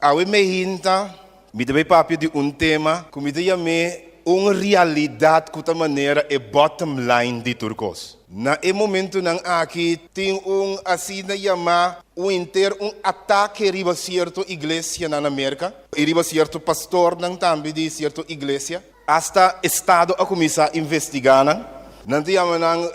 Awe meinta, mi ta bai papia di un tema ku mi ta yam'é un realidat ku ta manera e bottom line di tur kos. Na e momentunan aki tin un asina yamá un henter un atake riba sierto iglesianan na Merka i riba sierto pastornan tambe di sierto iglesia. Asta estado a kuminsá investigá nan. Nan ta yama nan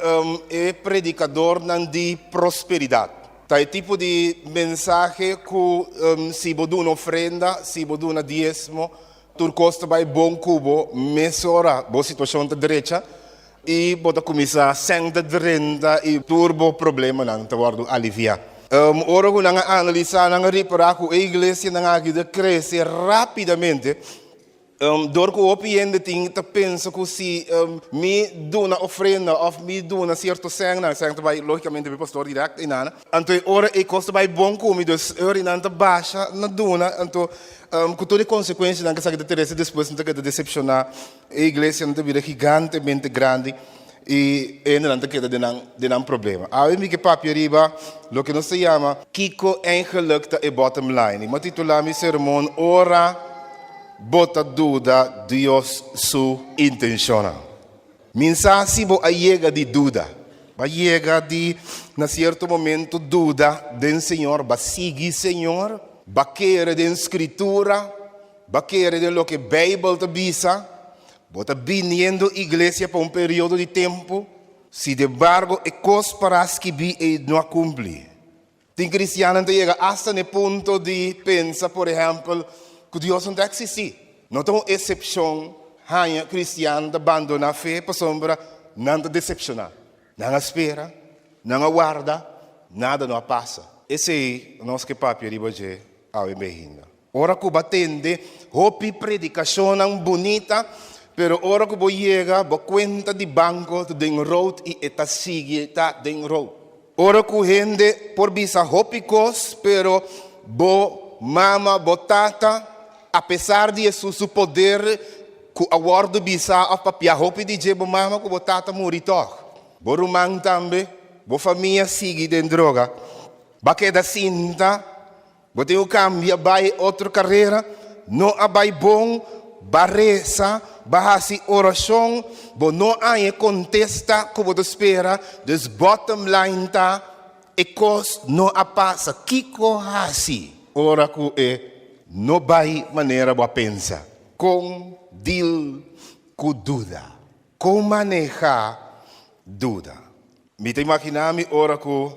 e predikadornan di prosperidat. Ta e tipo di mensahe ku si bo duna ofrenda, si bo duna diesmo, tur kos ta bai bon ku bo, mesora bo situashon ta drecha i bo ta kuminsá sèn ta drenta i tur bo problemanan ta wòrdu aliviá. Ora ku nan a analisá, nan a ripará ku e iglesianan aki ta krese rápidamente. Dor ku hopi hende tin ta pensa ku si mi duna ofrenda òf mi duna sierto sènnan, sèn ta bai lógikamente pa e pastor dirèkt einan, anto e ora ei kos ta bai bon ku mi, dus e ora ei nan ta basha na duna, anto ku tur e konsekuensianan ku esaki ta trese despues nan ta keda desepshoná, e iglesianan ta bira gigantemente grandi i e hendenan ta keda den nan den nan problema. Awe mi ke papia riba loke nos ta yama kiko eigenlik ta e bottom line. Mi a titulá mi sermon Ora. Bo ta duda Dios su intenshonnan? Mi sa si bo a yega di duda. Bo a yega di na sierto momento duda den Señor? Bo a sigui Señor? Bo a kere den Skritura? Bo a kere den loke Beibel ta bisa? Bo ta biniendo iglesia pa un periodo di tempu? Sinembargo, e kos para skibí ei no a kumpli. Tin kristiannan ta yega asta na e punto di pensa, por ehèmpel, ku Dios no ta eksistí. No ta un esepshon haña kristian ta bandoná fe pasobra nan ta desepshoná. Nan a spera, nan a warda, nada no a pasa. Esei nos ke papia riba dje awe meinda. Ora ku bo a tende hopi predikashonnan bunita, pero ora ku bo yega bo kuenta di banko ta den rood i e ta sigui ta den rood. Ora ku hende por bisa hopi kos, pero bo mama, bo tata, apesar di Hesus su poder ku a wòrdu bisá òf papiá hopi di dje, bo mama ku bo tata muri tòg. Bo ruman tambe, bo famia sigui den droga. Bo a keda sinta. Bo tin ku kambia bai otro karera? No a bai bon, ba resa, ba hasi orashon, bo no haña e kontesta ku bo ta spera, dus bottom line ta e kos no a pasa. Kiko hasi ora ku e no bai manera bo a pensa? Kon deal ku duda? Kon maneha duda? Mi ta imaginá mi ora ku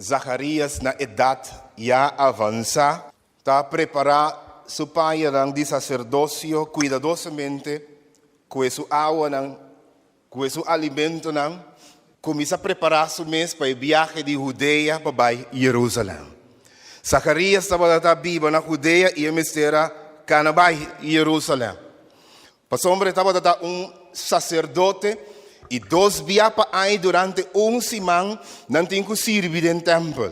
Zacharias na edat ya avansá ta prepará su pañanan di saserdosio kuidadosamente ku e su awanan, ku e su alimentonan, kuminsá prepará su mes pa e biahe di Hudea pa bai Jerusalèm. Zacharias tabata ta biba na Hudea i e mester a kana bai Jerusalèm. Pasobra e tabata ta un saserdote, i dos bia pa aña durante un siman nan tin ku sirbi den tèmpel.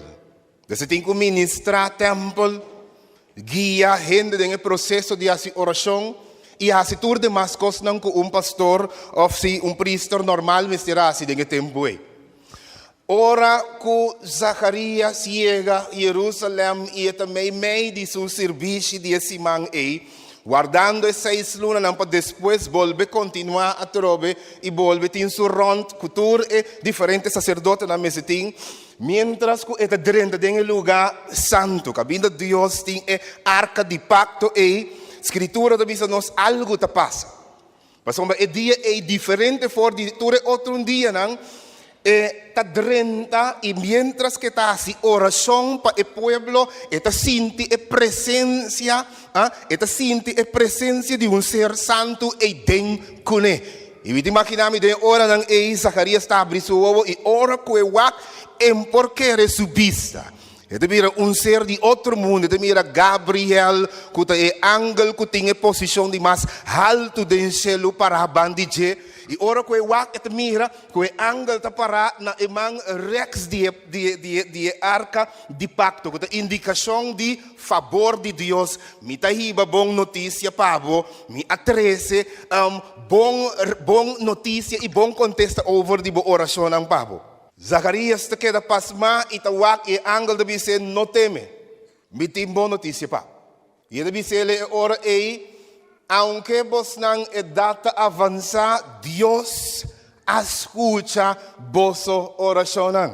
Des e tin ku ministrá tèmpel, guia hende den e proseso di hasi orashon i hasi tur demas kosnan ku un pastor òf si un priester normal mester hasi den e tempu ei. Ora ku Zacharias yega Jerusalèm i e ta meimei di su sirbishi di e siman ei, wardando e seis lunanan pa despues bolbe kontinuá atrobe i bolbe tin su rònt ku tur e diferente saserdotenan mester tin, miéntras ku e ta drenta den e lugá santu, kaminda Dios tin e arka di pakto ei, Skritura ta bisa nos algu ta pasa. Pasobra e dia ei diferente for di tur e otro dianan, e ta drenta i miéntras ku e ta hasi orashon pa e pueblo, e ta sinti e presensia, e ta sinti e presensia di un ser santu ei den kuné. I mi ta imaginá mi den e oranan ei Zacharias ta habri su wowo i ora ku e wak e por kere su bista. E ta mira un ser di otro mundu, e ta mira Gabriel, ku ta e angel ku tin e posishon di mas haltu den shelu pará ban di dje. I ora ku e wak, e ta mira ku e angel ta pará na e man rèks di e di e di e di e arka di pakto, ku ta indikashon di fabor di Dios. Mi ta hiba bon notisia pa bo, mi a trese bon bon notisia i bon kontesta over di bo orashonnan pa bo. Zacharias ta keda pasmá i ta wak i e angel ta bis'é, No teme, mi tin bon notisia pa bo. I e ta bis'el e ora ei, Aunke bosnan edat ta avansá, Dios a skucha boso orashonnan.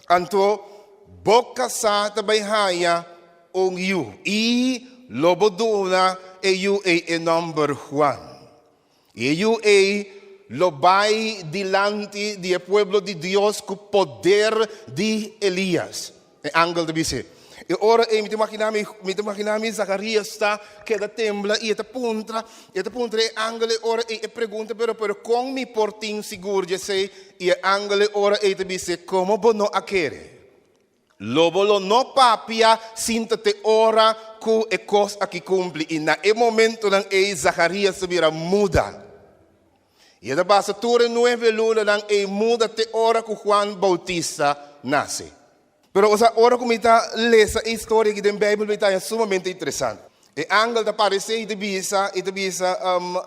Anto bo kasá ta bai haña un yu, i lo bo duna e yu ei e nòmber Juan. I e yu ei lo bai dilanti di e pueblo di Dios ku poder di Elias. E angel ta bis'é. E ora ei mi ta imaginá mi, mi ta imaginá mi Zakarias ta keda tembla i e ta puntra, e ta puntra e angel e ora ei e pregunta, pero, pero kon mi por tin sigur di esei? I e angel e ora ei ta bis'é, Komo bo no a kere? Lo bo lo no papia sinta te ora ku e kos aki kumpli. I na e momentonan ei Zacharias ta bira muda. I e ta pasa tur e nuebe lunanan ei muda te ora ku Juan Boutista nase. Pero bo sa, ora ku mi ta lesa e historia aki den Beibel mi ta haña sumamente interesante. E angel ta paresé i ta bisa, i ta bisa,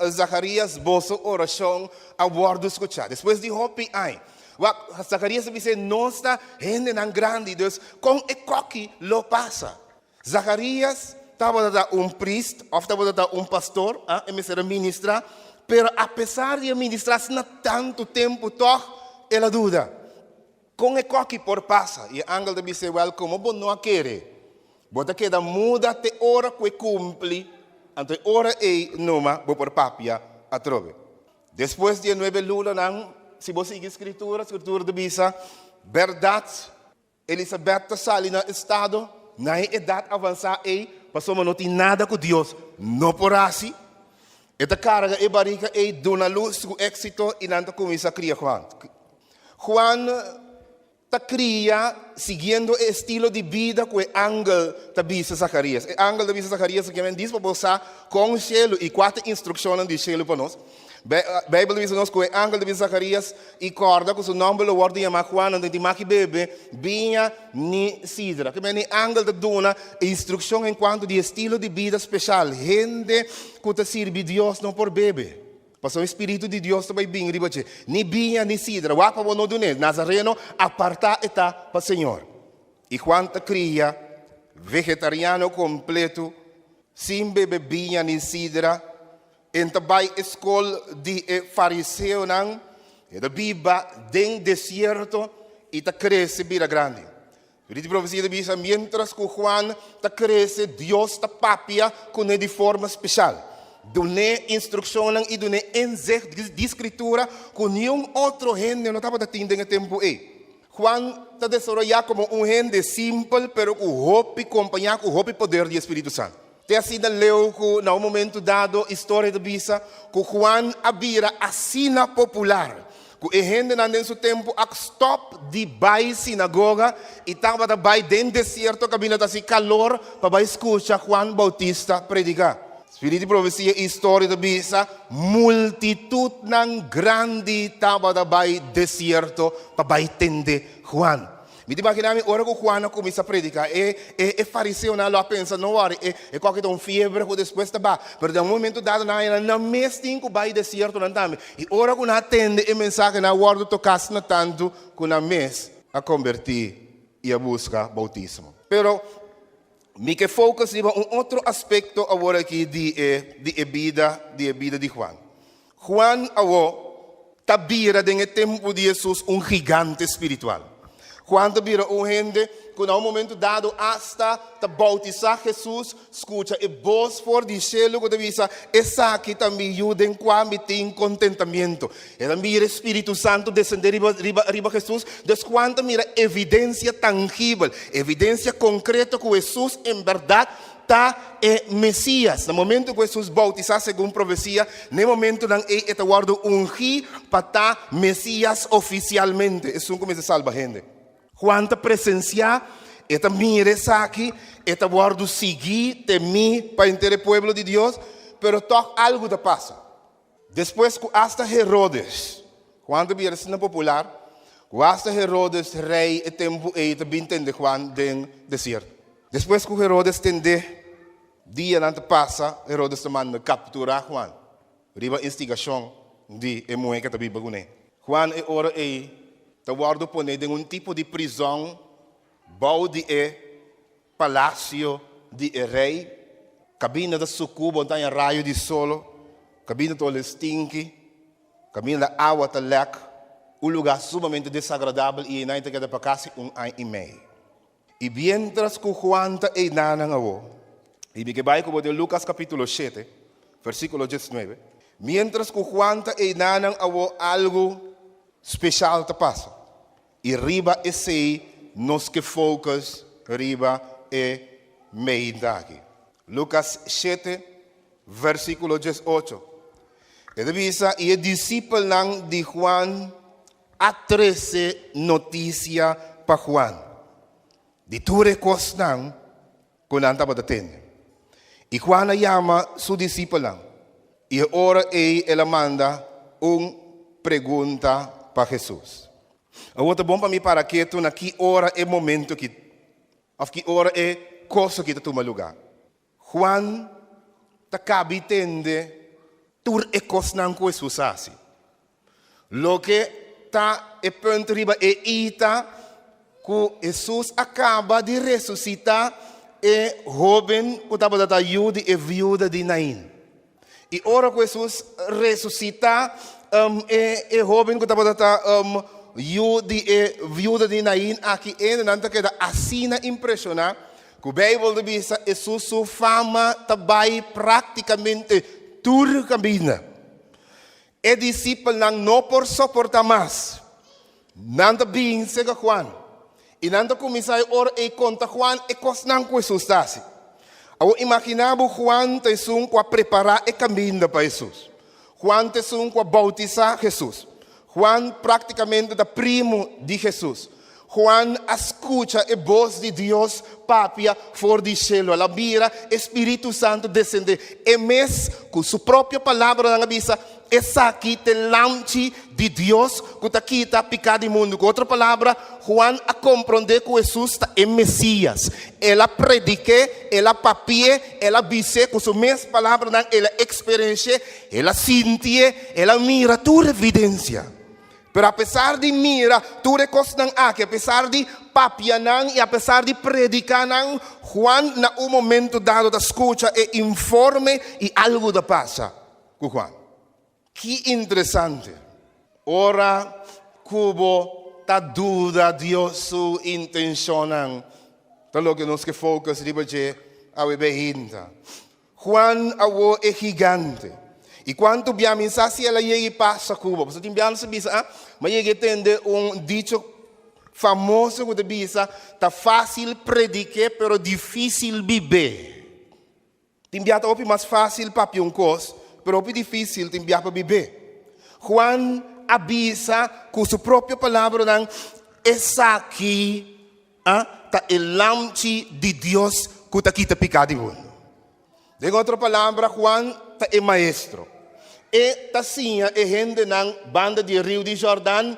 Zacharias, boso orashon a wòrdu skuchá. Despues di hopi aña. Wak, Zacharias a bis'é, Nos ta hendenan grandi, dus kon e koki lo pasa? Zacharias tabata ta un priest òf tabata ta un pastor, e mester a ministrá, pero apesar di a ministrá asina tantu tempu, tòg el a duda. Kon e koki por pasa? I e angel ta bis'é, Wèl, komo bo no a kere, bo ta keda muda te ora ku e kumpli, anto e ora ei numa bo por papia atrobe. Despues di e nuebe lunanan, si bo sigui Skritura, Skritura ta bisa, Bèrdat, Elisabèt ta sali na estado na e edat avansá ei, pasobra no tin nada ku Dios no por hasi. E ta karga e barika ei, duna lus ku éksito i nan ta kuminsá kria Juan. Juan ta kria siguiendo e estilo di bida ku e angel ta bisa Zakarias. E angel ta bisa Zakarias ku kimen dis pa bo sa kon shelu i kua ta instrukshonnan di shelu pa nos. Beibel ta bisa nos ku e angel ta bisa Zakarias i kòrda ku su nòmber lo wòrdu yamá Juan, anto e tin maki bebe biña ni sidra. Kimen e angel ta duna instrukshon en kuanto di estilo di bida speshal. Hende ku ta sirbi Dios no por bebe. Pasobra e Spiritu di Dios ta bai bin riba dje. Ni biña ni sidra, wak pa bo no dun'é. Nazareno, apartá e ta pa Señor. I Juan ta kria vegetariano kompleto, sin bebe biña ni sidra. E ta bai e skol di e fariseonan, e ta biba den desierto i ta krese bira grandi. Spiritu di profesia ta bisa, miéntras ku Juan ta krese, Dios ta papia kuné di forma spesial, dun'é instrukshonnan i dun'é inzicht di Skritura ku niun otro hende no tabata tin den e tempu ei. Juan ta desaroyá komo un hende simpel pero ku hopi kompañá ku hopi poder di e Spiritu Santu. Te asina leu ku na un momentu dado historia ta bisa ku Juan a bira asina popular ku e hendenan den su tempu a stòp di bai sinagoga i tabata bai den desierto kaminda ta hasi kalor pa bai skucha Juan Boutista prediká. Spiritu di profesia i historia ta bisa multitutnan grandi tabata bai desierto pa bai tende Juan. Mi ta imaginá mi ora ku Juan a kuminsá prediká, e e e fariseonan lo a pensa, No wòri, e e kòke ta un fiebre ku despues ta ba. Pero den un momentu dado nan a haña nan mes tin ku bai desiertonan tambe. I ora ku nan a tende e mensahe, nan a wòrdu toká asina tantu ku nan mes a kombertí i a buska boutismo. Pero mi ke focus riba un otro aspekto awor aki di e di e bida di e bida di Juan. Juan awor ta bira den e tempu di Hesus un gigante spiritual. Juan ta bira un hende ku na un momentu dado asta ta boutisá Hesus, skucha e bos for di shelu ku ta bisa, Esaki ta mi Yu den kua mi tin kontentamentu. E ta mira e Spiritu Santu desendé riba riba riba Hesus. Dus Juan ta mira evidensia tangibel, evidensia konkreto ku Hesus en bèrdat Ta e Mesías. Na momento ku Hesus boutisá segun profesia, na e momentunan ei e ta wòrdu ungí pa ta Mesías ofisialmente, esun ku mester salba hende. Juan ta presensiá, e ta mira esaki, e ta wòrdu siguí, temí pa henter e pueblo di Dios, pero tòg algu ta pasa. Despues ku asta Herodes, Juan ta bira asina popular, ku asta Herodes, rei e tempu ei, ta bin tende Juan den desierto. Despues ku Herodes tend'é, dianan ta pasa, Herodes ta manda kapturá Juan riba instigashon di e muhé ku ta biba kuné. Juan e ora ei ta wòrdu poné den un tipo di prizòn bou di e palasio di e rei. Kabinda ta sukú, bo no ta haña rayo di solo. Kabinda ta ole stinki. Kaminda awa ta lèk. Un lugá sumamente desagradabel i einan e ta keda pa kasi un aña i mei. I bientras ku Juan ta einanan awor, i mi ke bai ku bo den Lukas kapítulo shete, versíkulo diesnuebe, mientras ku Juan ta einanan awor algu speshal ta pasa. I riba esei nos ke focus riba e meinta aki. Lukas shete, versíkulo diesocho. E ta bisa, I e disipelnan di Juan a trese notisia pa Juan di tur e kosnan ku nan tabata tende. I Juan a yama su disipelnan, i e ora ei el a manda un pregunta pa Hesus. Awor ta bon pa mi para ketu na ki ora e momento aki òf ki ora e kos aki ta tuma lugá. Juan ta kabi tende tur e kosnan ku Hesus a hasi. Loke ta e punt riba e i ta ku Hesus a kaba di resusitá e hóben ku tabata ta yu di e viuda di Nain. I ora ku Hesus resusitá e e hóben ku tabata ta yu di e viuda di Nain aki, hendenan ta keda asina impreshoná ku Beibel ta bisa Hesus su fama ta bai práktikamente tur kaminda. E disipelnan no por soportá mas. Nan ta bin serka Juan, i nan ta kuminsá e ora ei konta Juan e kosnan ku Hesus ta hasi. Awor imaginá bo Juan ta esun ku a prepará e kaminda pa Hesus. Juan ta esun ku a boutisá Hesus. Juan práktikamente ta primu di Hesus. Juan a skucha e bos di Dios papia for di shelu. El a mira e spiritu santu desendé. E mes ku su propio palabranan a bisa, Esaki ta e Lamchi di Dios ku ta kita piká di mundu. Ku otro palabra, Juan a komprondé ku Hesus ta e Mesías. El a predik'é, el a papi'é, el a bis'é ku su mes palabranan, el a eksperensh'é, el a sintié, el a mira tur evidensia. Pero apesar di mira tur e kosnan aki, apesar di papia nan i apesar di prediká nan, Juan na un momento dado ta skucha e informe i algu ta pasa ku Juan. Ki interesante! Ora ku bo ta duda Dios su intenshonnan, ta loke nos ke focus riba dje awe behinta. Juan awor e gigante. I kuantu bia mi sa si el a yega i pasa ku bo. Pasobra tin bia nos ta bisa, ah, mi a yega i tende un dicho famoso ku ta bisa, ta fásil prediké pero difísil bib'é. Tin bia ta hopi mas fásil papia un kos, pero hopi difísil tin bia pa bib'é. Juan a bisa ku su propio palabranan, Esaki A ta e Lamchi di Dios ku ta kita piká di mundu. Den otro palabra, Juan ta e maestro. E ta siña e hendenan banda di e riu di Jordan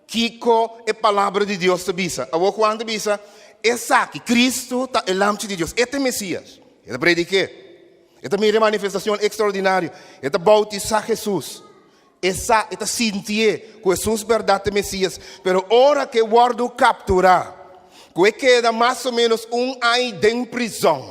kiko e Palabra di Dios ta bisa. Awor Juan ta bisa, Esaki, Kristu, ta e Lamchi di Dios. E ta e Mesías. E ta predik'é. E ta mira e manifestashon ekstraordinario. E ta boutisá Hesus. E sa, e ta sintié ku Hesus bèrdat ta e Mesías, pero ora ku e wòrdu kapturá, ku e keda mas o ménos un aña den prizòn,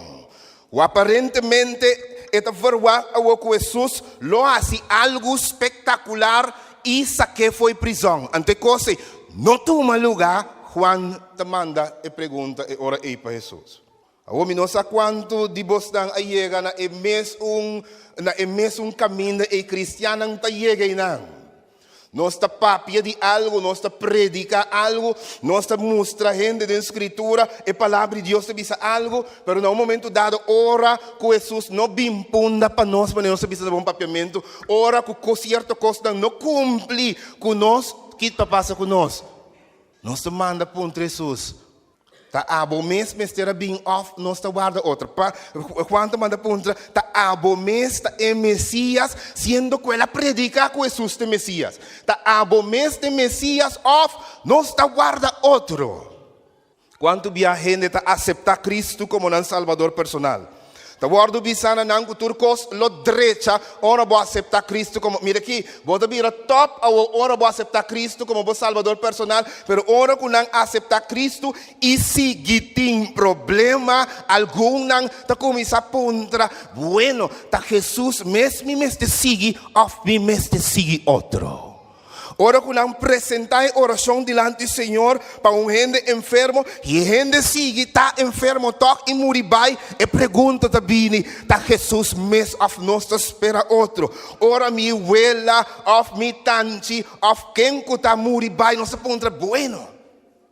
ku aparentemente e ta ferwagt awor ku Hesus lo hasi algu spektakular i sak'é fo'i prizòn. Anto e kos ei no tuma lugá, Juan ta manda e pregunta e ora ei pa Hesus. Awor mi no sa kuantu di bosnan a yega na e mes un na e mesun kaminda ei kristiannan ta yega einan. Nos ta papia di algu, nos ta prediká algu, nos ta mustra hende den Skritura e Palabra di Dios ta bisa algu, pero na un momentu dado ora ku Hesus no bin punda pa nos, manera nos ta bisa na bon papiamentu, ora ku sierto kosnan no kumpli ku nos, kit ta pasa ku nos? Nos ta manda puntra Hesus, Ta abo mes mester a bin òf nos ta warda otro? Pa Juan ta manda puntra, Ta abo mes ta e Mesías? Siendo ku el a prediká ku Hesus ta e Mesías. Ta abo mes ta e Mesías òf nos ta warda otro? Kuantu bia hende ta aseptá Kristu komo nan Salbador personal? Ta wòrdu bisa na nan ku tur kos lo drecha ora bo aseptá Kristu komo. Mira aki, bo ta bira tòp awor ora bo aseptá Kristu komo bo Salbador personal, pero ora ku nan aseptá Kristu i sigui tin problema, algun nan ta kuminsá puntra, Bueno, ta Hesus mes mi mester sigui òf mi mester sigui otro? Ora ku nan presentá e orashon dilanti Señor pa un hende enfermo i e hende sigui ta enfermo tòg i muri bai, e pregunta ta bini, Ta Hesus mes òf nos ta spera otro? Ora mi wela òf mi tanchi òf ken ku ta muri bai, nos ta puntra, Bueno,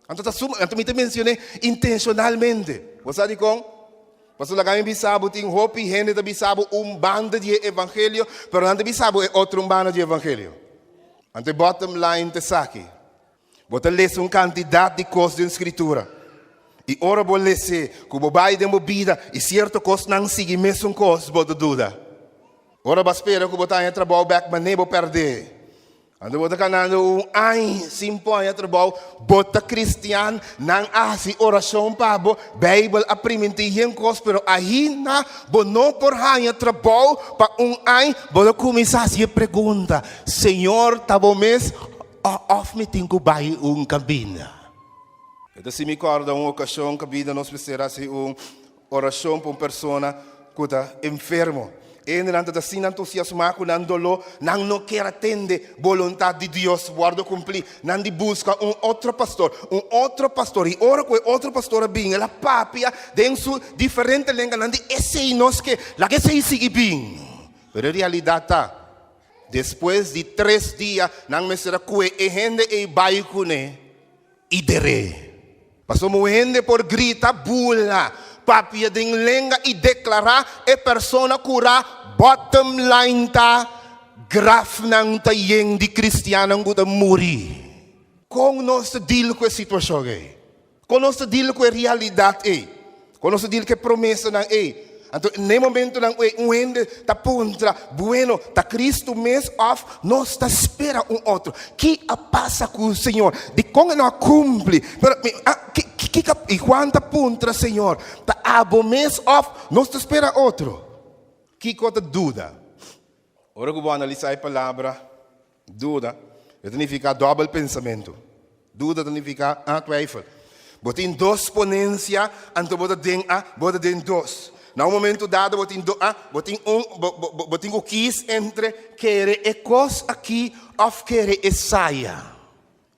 anto ta suma, anto mi ta mensioné intenshonalmente. Bo sa dikon? Pasobra laga mi bisa bo, tin hopi hende ta bisa bo un banda di e evangelio, pero nan ta bisa bo e otro un banda di e evangelio. Anto e bottom line ta esaki, Bo ta lesa un kantidat di kos den Skritura, i ora bo les'é ku bo bai den bo bida i sierto kosnan sigui mesun kos, bo ta duda. Ora bo a spera ku bo ta haña trabou bèk, manera bo pèrd'é. Anto bo ta kanando un añ sin por haña trabou, bo ta kristian, nan a hasi orashon pa bo, Beibel a primintí yen kos, pero ainda bo no por haña trabou pa un añ, bo ta kuminsá hasi e pregunta, Señor, ta bo mes òf mi tin ku bai un kaminda? E ta si mi kòrda un okashon kabida nos mester hasi un Orashon pa un persona ku ta enfermo. E hendenan ta asina entusiasmá ku nan doló, nan no kier a tende boluntat di Dios wòrdu kumplí. Nan di buska un otro pastor, un otro pastor. I ora ku e otro pastor a bin, el a papia den su diferente lenga. Nan di, Esei nos ke, laga esei sigui bin. Pero e realidat ta, despues di tres dia nan mester a kue e hende ei bai kuné. I deré. Pasobra un hende por grita, bula, papia den lenga i deklará e persona kurá, bottom line ta, grafnan ta yen di kristiannan ku ta muri. Kon nos ta deal ku e situashon ei? Kon nos ta deal ku e realidat ei? Kon nos ta deal ku e promesanan ei? Anto n'e momentonan ei un hende ta puntra, Bueno, ta Cristo mes òf nos ta spera un otro? Ki a pasa ku Señor? Dikon e no a kumpli? Pero mi a ki ki ki i Juan ta puntra Señor, Ta abo mes òf nos ta spera otro? Kiko ta duda? Ora ku bo analisá e palabra duda, e ta nifiká dòbel pensamentu. Duda ta nifiká a twijfel. Bo tin dos ponensia, anto bo ta den a, bo ta den dos. Na un momentu dado bo tin do a, bo tin un, bo, bo, bo, bo tin ku kis entre kere e kos aki òf kere esaya.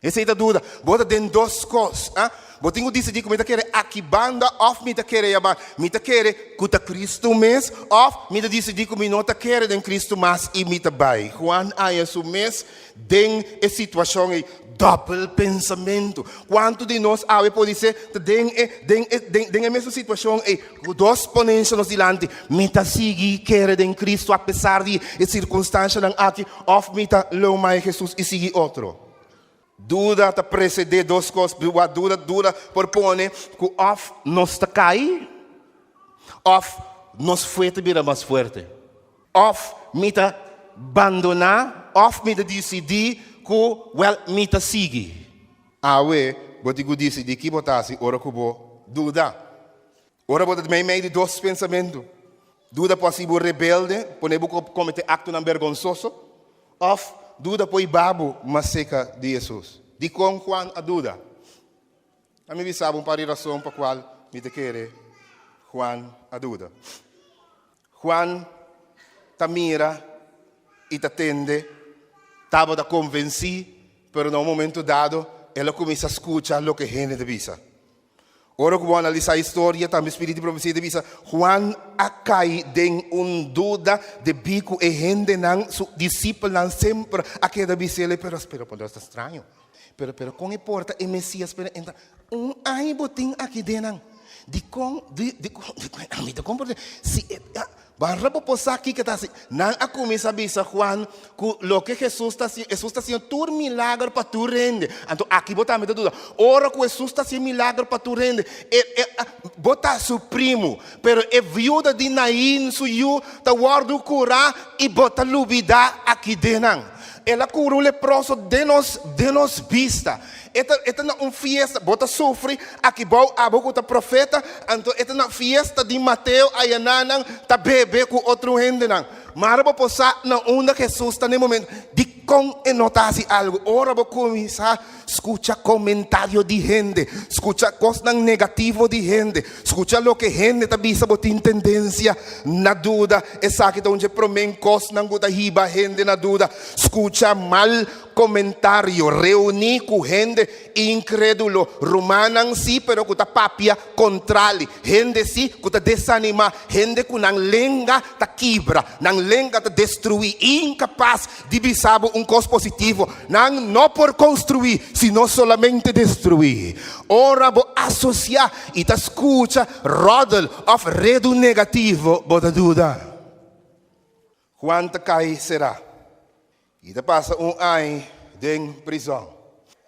Esei ta duda. Bo ta den dos kos, a. Bo tin ku disidí ku mi ta kere aki banda òf mi ta kere ya banda. Mi ta kere ku ta Kristu mes òf mi ta disidí ku mi no ta kere den Kristu mas i mi ta bai. Juan haña su mes den e situashon ei. Dòbel pensamentu. Kuantu di nos awe podisé ta den e den e den den e mesun situashon ei ku dos ponensha nos dilanti? Mi ta sigui kere den Kristu apesar di e sirkunstanshanan aki òf mi ta leu mai Hesus i sigui otro? Duda ta precedé dos cos. Duda, duda por pone cu of nos ta cai of nos fe ta bira mas fuerte. Of mi ta bandoná of mi ta dicidí cu, well, mi ta sigui. Awe bo tin cu dicidí ki bo ta haci ora cu bo duda. Ora bo ta meimei di dos pensamentu, duda por hasi bo rebelde, pone bo kometé aktonan bergonsoso, òf duda por hiba bo mas serka di Hesus. Dikon Juan a duda? Ami bisa bo un par di rason pa kual mi ta kere Juan a duda. Juan ta mira i ta tende, tabata konvensí, pero na un momento dado el a kuminsá skucha loke hende ta bisa. Ora ku bo analisá historia, tambe spiritu di profesia ta bisa, Juan a kai den un duda debí ku e hendenan, su disipelnan, semper a keda bis'el, Pero, pero, pero ta straño. Pero, pero kon e por ta e Mesías? Pero e ta, un aña bo tin aki den nan. Dikon, di, dikon, dikon, ami ta komprendé. Si e ta, Barra bo por sa kiko ta hasi. Nan a kuminsá bisa Juan ku loke Hesus ta hasi, Hesus ta hasiendo tur milager pa tur hende. Anto aki bo tambe ta duda. Ora ku Hesus ta hasi milager pa tur hende, e, e, bo ta su primu, pero e viuda di Nain su yu ta wòrdu kurá i bo ta lubidá aki den nan. El a kura un leproso den nos, den nos bista. E ta, e ta na un fiesta, bo ta sufri aki bou, abo ku ta profeta, anto e ta na fiesta di Mateo ayananan ta bebe ku otro hendenan. Mara bo por sa na unda Hesus ta na e momento. Dikon e no ta hasi algu? Ora bo kuminsá skucha komentario di hende, skucha kosnan negativo di hende, skucha loke hende ta bisa, bo tin tendensia na duda. Esaki ta un dje promé kosnan ku ta hiba hende na duda. Skucha mal komentario, reuní ku hende inkrédulo, rumannan sí pero ku ta papia kontrali, hende sí ku ta desanimá, hende ku nan lenga ta kibra, nan lenga ta destruí, inkapas di bisa bo un kos positivo. Nan no por konstruí, sino solamente destruí. Ora bo asosiá i ta skucha ròdel òf redu negativo, bo ta duda. Juan ta kai será i ta pasa un aña den prizòn.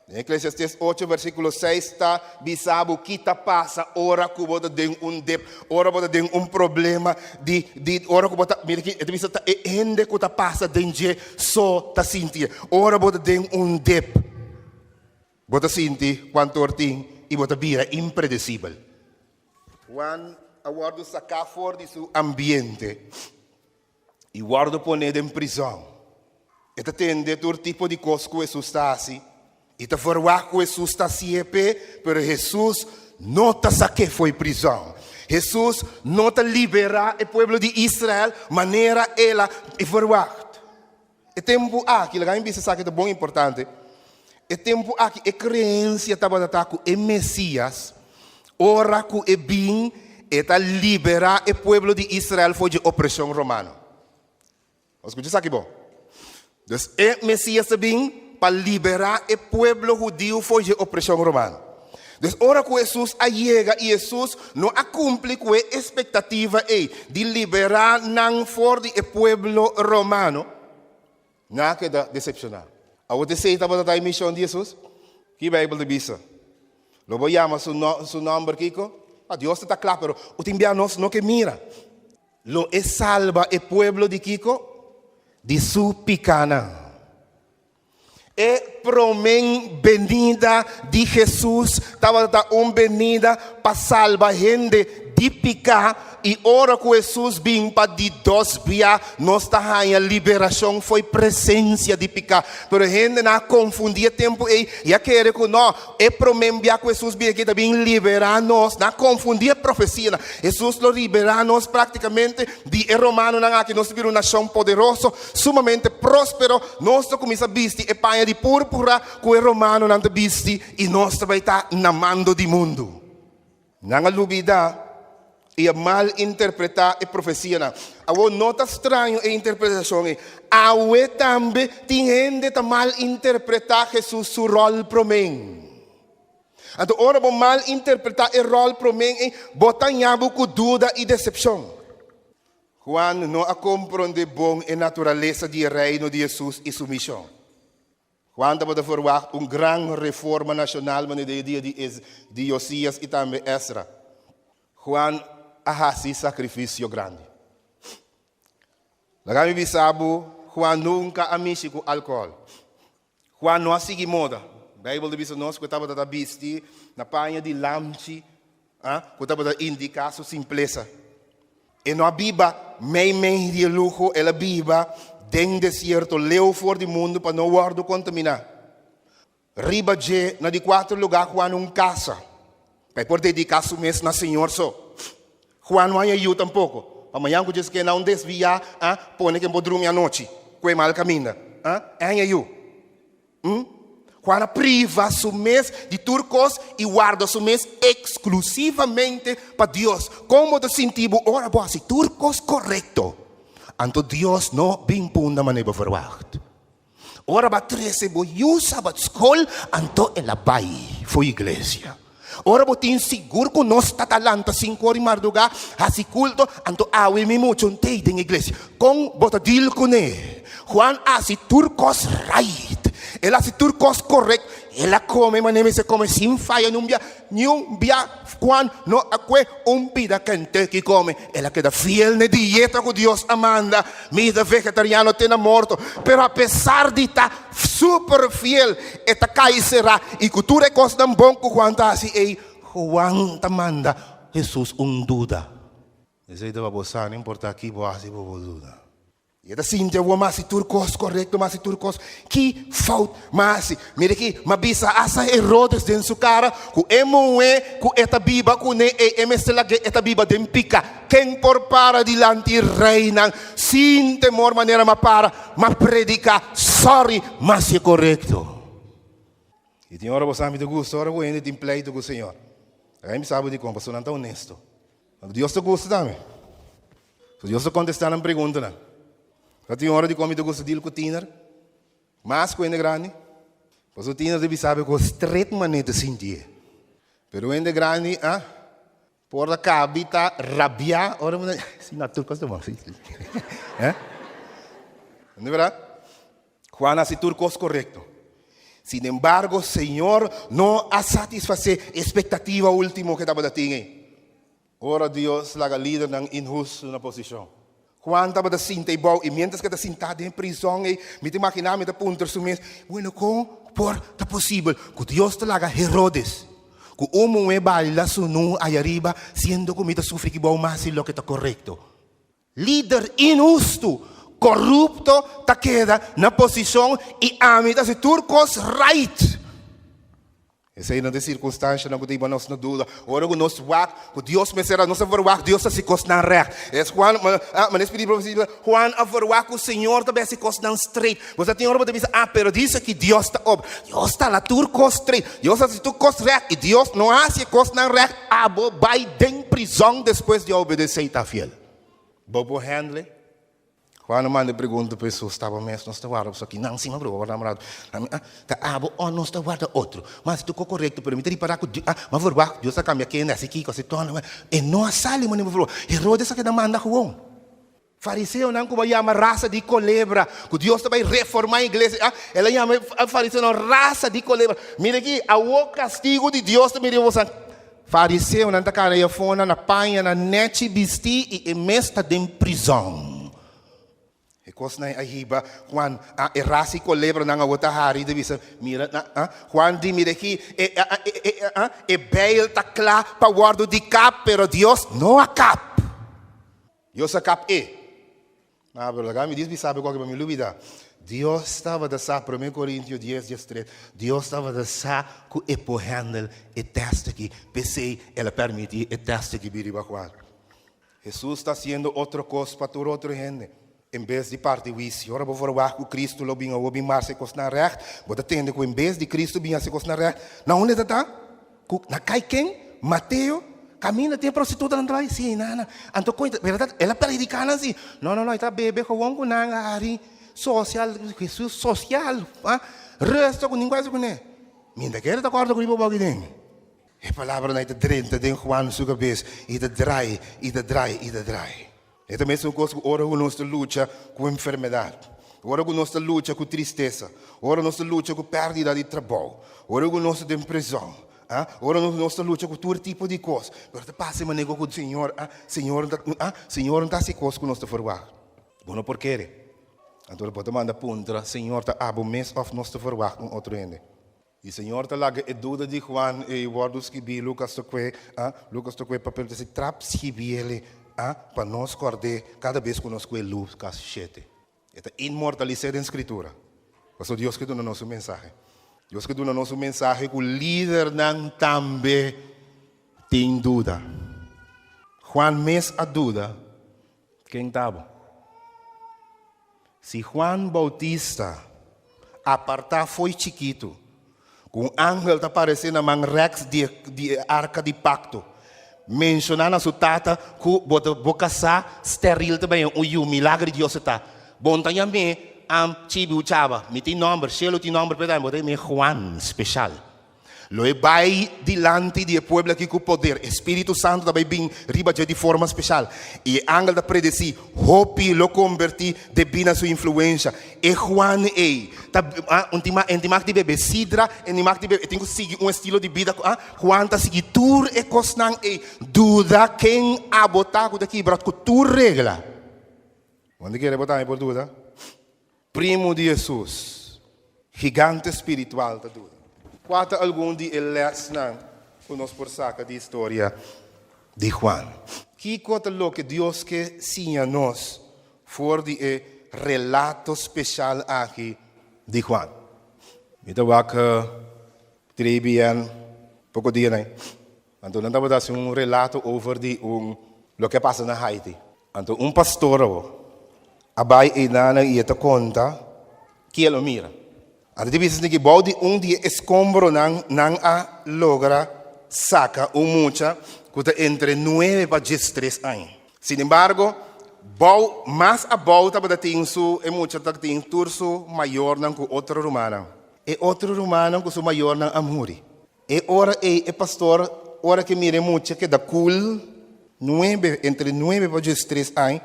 Den Eklesiastés ocho versíkulo seis ta bisa bo ki ta pasa ora ku bo ta den un dep, ora bo ta den un problema di di ora ku bo ta mira aki e ta bisa ta e hende ku ta pasa den dje so ta sinti e. Ora bo ta den un dep bo ta sinti kuantu or tin i bo ta bira impredesibel. Juan a wòrdu saká for di su ambiente i wòrdu poné den prizòn. E ta tende tur tipo di kos ku Hesus ta hasi i ta ferwagt ku Hesus ta hasié p'e, pero Hesus no ta sak'é fo'i prizòn. Hesus no ta liberá e pueblo di Israel manera el a ferwagt. E tempu aki, laga mi bisa esaki ta bon importante, e tempu aki e creencia tabata ta cu e Mesias, ora cu e bin, e ta libera e pueblo di Israel for dje opresion romano. Bo scucha esaki bon. Dus e Mesias ta bin pa libera e pueblo hudiu for dje opresion romano. Dus ora ku Hesus a yega i Hesus no a kumpli ku e espektativa ei di liberá nan for di e pueblo romano, nan a keda desepshoná. Awor ta esei tabata ta e mishon di Hesus? Ki Beibel ta bisa? Lo bo yama su su nòmber kiko? A Dios ta ta kla, pero u tin bia nos no ke mira. Lo e salba e pueblo di kiko? Di su pikánan. E promé benida di Hesus tabata un benida pa salba hende di piká, i ora ku Hesus bin pa di dos bia, nos ta haña liberashon fo'i presensia di piká. Pero hendenan a konfundí e tempu ei i a kere ku nò, e promé bia ku Hesus bin aki ta bin liberá nos. Nan a konfundí e profesianan. Hesus lo liberá nos práktikamente di e romanonan aki. Nos ta bira un nashon poderoso. Sumamente próspero, nos ta kuminsá bisti e paña di púrpura ku e romanonan ta bisti i nos ta bai ta na mando di mundu. Nan a lubidá i a malinterpretá e profesianan. Awor no ta straño e interpretashon ei. Awe tambe tin hende ta malinterpretá Hesus su ròl promé. Anto ora bo malinterpretá e ròl promé ei, bo ta haña bo ku duda i desepshon. Juan no a komprondé bon e naturalesa di e Reino di Hesus i su mishon. Juan tabata ferwagt un gran reforma nashonal manera den e dia di di Josias i tambe Esra. Juan a hasi sakrifisio grandi. Laga mi bisa bo, Juan nunka a mishi ku alkohòl. Juan no a sigui moda. Beibel ta bisa nos ku e tabata ta bisti na paña di lamchi, ku tabata indiká su simplesa. E no a biba meimei di e luho, el a biba den desierto, leu for di mundu pa no wòrdu kontaminá. Riba dje, na di kuater lugá, Juan un kasa, pa e por dediká su mes na Señor so. Juan no haña yu tampoko. Pa mañan ku djes kena un desviá, a pone ken por drumi anochi ku e mal kaminda. A e haña yu. Hm? Juan a priva su mes di tur kos i warda su mes eksklusivamente pa Dios. Kon bo ta sinti bo ora bo hasi tur kos korekto, anto Dios no bin punda manera bo verwagt? Ora bo a trese bo yu sabat skol, anto el a bai for iglesia. Ora bo tin sigur ku nos ta ta lanta sinku ora di mardugá hasi kulto, anto awe mi mucha un tei den iglesia. Kon bo ta deal kuné? Juan a hasi tur kos right. El a hasi tur kos korekt. El a kome manera mester kome sin faya ni un bia. Ni un bia Juan no a kue un pida Kentucky kome. El a keda fiel na e dieta ku Dios a manda. Mi ta vegetariano te na morto. Pero apesar di ta super fiel, e ta kai será. I ku tur e kosnan bon ku Juan ta hasi ei, Juan ta manda Hesus un duda. Esei ta pa bo sa, no importa ki bo hasi bo por duda. I e ta sinti awor m'a hasi tur kos korekto, m'a hasi tur kos. Ki fout m'a hasi? Mira aki, m'a bisa asta Herodes den su kara ku e muhé ku e ta biba kuné ei, e mester lag'é e ta biba den pika. Ken por para dilanti reinan sin temor manera m'a para, m'a prediká? Sòri, m'a hasi e korekto. I tin ora bo sa mi ta gusta ora ku hende tin pleitu ku Señor. Laga mi bisa bo dikon, pasobra nan ta honesto. Dios ta gusta tambe. So Dios ta kontestá nan preguntanan. Ta tin ora di kon mi ta gusta deal ku tiner, mas ku hende grandi. Pasobra tiner ta bisa bo ku stret manera ta sinti e. Pero hende grandi, ah, por ta kabi ta rabiá ora bo na, si na tur kos ta bon, si, si. Eh? No ta berdad? Juan a hasi tur kos korekto. Sinembargo, Señor no a satisfasé e espektativa último ku e tabata tin ei. Ora Dios laga lidernan inhustu na posishon. Juan tabata sinta ei bou i miéntras ku e ta sintá den e prizòn ei, mi ta imaginá mi ta puntra su mes, Bueno, kon por ta posibel ku Dios ta laga Herodes ku un muhé baila sunú ayariba siendo ku mi ta sufri aki bou mas di loke ta korekto? Lider inhustu, korupto ta keda na posishon i ami ta hasi tur kos right. Esei nan ta e sirkunstanshanan ku ta hiba nos na duda. Ora ku nos wak ku Dios mester a nos a verwagt Dios ta hasi kosnan règt. Es Juan, manera spiritu di profesia bisa, Juan a verwagt ku Señor ta bai hasi kosnan straight. Bo sa tin ora bo ta bisa, ah, pero dice ki Dios ta obra. Dios ta la tur kos straight. Dios a hasi tur kos règt i Dios no a hasi e kosnan règt, abo bai den prizòn despues di a obedesé i ta fiel. Bo por handle? Juan a manda e pregunta pa Hesus, Taba mes nos ta warda pasobra kinan sima proba warda un ratu. Ami a, ta abo o nos ta warda otro? Ma si tocó korekto, pero mi ta ripará ku Dios, ah, ma verwagt Dios a kambia kende, hasi kiko, hasi tono. E no a sali manera bo verwagt. Herodes a keda manda gewoon. Fariseonan ku bo a yama rasa di kolebra, ku Dios ta bai reformá iglesia, ah, el a yama e fariseonan rasa di kolebra. Mira aki, awor kastigu di Dios ta bini riba boso. Fariseonan ta kana e afonan na pañanan nèchi bistí i e mes ta den prizòn. E kosnan a hiba Juan a e rasa i kolebranan awor ta hari ta bisa, Mira, na, a, Juan di, mira aki, e, a, e, e, a, e beil ta kla pa wòrdu di kap, pero Dios no a kap. Dios a kap e. Ma pero laga mi dis bisa bo koke pa mi lubida. Dios tabata sa, Prome Korintio dies, diestres, Dios tabata sa ku e por handle e tèst aki, p'esei el a permití e tèst aki bini riba Juan. Hesus ta hasiendo otro kos pa tur otro hende, en bes di parti huisio. Ora bo verwagt ku Kristu lo bin awor bin marsa e kosnan règt, bo ta tende ku en bes di Kristu bin hasi e kosnan règt, na unda e ta ta? Ku na kai ken? Mateo, Kaminda tin e prostitutanan ta bai? Sí, nana. Anto kon e ta, pero ta, el a prediká nan sí. No, no, no, e ta bebe gewoon ku nan, a hari sosial, Hesus sosial, ah, rusta ku ningún hasi kuné. Mi ta kere ta kòrda ku riba bo aki den. E palabranan ei ta drenta den Juan su kabes i ta drai, i ta drai, i ta drai. E ta mesun kos ku ora ku nos ta lucha ku enfermedat, ora ku nos ta lucha ku tristesa, ora nos ta lucha ku pèrdida di trabou, ora ku nos ta den prizòn, ah, ora nos nos ta lucha ku tur tipo di kos. Pero ta pasa e manera ku Señor, ah, Señor ta, ah, Señor no ta hasi kos ku nos ta ferwagt. Bo no por kere. Anto bo ta manda puntra, Señor, ta abo mes òf nos ta ferwagt un otro hende? I Señor ta laga e duda di Juan ei wòrdu skibí, Lukas ta kue, a, Lukas ta kue papel ta si trap skibiele, a, pa nos kòrd'é kada bes ku nos kue Lukas shete. E ta inmortalis'é den Skritura. Pasobra Dios ke duna nos un mensahe. Dios ke duna nos un mensahe ku lidernan tambe tin duda. Juan mes a duda, Ken ta bo? Si Juan Bautista apartá fo'i chikitu, ku un angel ta paresé na man rèks di di e arka di pakto, menshoná na su tata ku bo ta bo kasá steril ta bai un yu, milagro di Dios e ta. Bo no ta yam'é am chibi u chaba, mi tin nòmber, shelu tin nòmber p'e tambe, bo ta yam'é Juan speshal. Lo e bai dilanti di e pueblo aki ku poder. E Spiritu Santu ta bai bin riba dje di forma speshal. I e angel ta predesí, Hopi lo kombertí debí na su influensha. E Juan ei ta un tin e tin mag di bebe sidra, e tin mag di bebe, e tin ku sigui un estilo di bida ku Juan ta sigui tur e kosnan ei. Duda ken abo ta ku ta kibra ku tur regla. Bo no ta kere bo tambe por duda? Primu di Hesus, gigante spiritual ta duda. Kua ta algun di e lèsnan ku nos por saka di historia di Juan? Kiko ta loke Dios ke siña nos for di e relato speshal aki di Juan? Mi ta wak 3BN poko dianan. Anto nan tabata hasi un relato over di un loke a pasa na Haiti. Anto un pastor awo a bai einanan i e ta konta ki el a mira. Anto ta bisa esaki bou di un di e eskombronan nan a logra saka un mucha ku ta entre nuebe pa diestres aña. Sinembargo, bou mas abou tabata tin su e mucha ta tin tur su mayornan ku otro rumannan. E otro rumannan ku su mayornan a muri. E ora ei e pastor, ora ke mira e mucha keda kul, nuebe, entre nuebe pa diestres añ,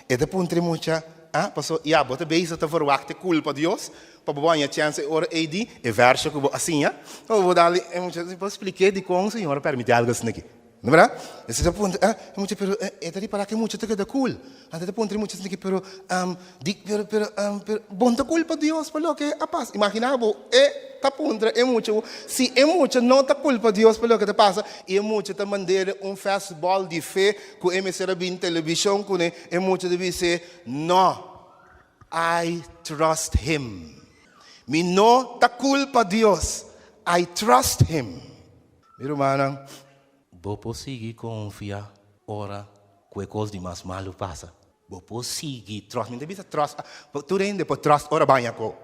e ta puntra e mucha, Ah, paso, ya, bo ta bezig ta verwagt e kulpa Dios pa bo haña chèns e ora ei di e vèrsio ku bo a siña? Bo por dal e mucha, bo splik'é dikon Señor a permití algu asina aki. No berdad? E ta puntra, ah, e mucha, pero e ta ripará ku e mucha ta keda kul. Anto e ta puntra e mucha asina aki, pero, di, pero, pero, pero, bo no ta kulpa Dios pa loke a pasa? Imaginá bo, e ta puntra e mucha, si e mucha no ta kulpa Dios pa loke ta pasa, i e mucha ta mand'é un fastball di fe ku e mester a bin televishon kuné, e mucha ta bis'é, No, I trust Him. Mi no ta kulpa Dios, I trust Him. Mi rumannan, bo por sigui konfia ora ku e kos di mas malu pasa. Bo por sigui trust. Mi ta bisa trust, tur hende por trust ora baña ko.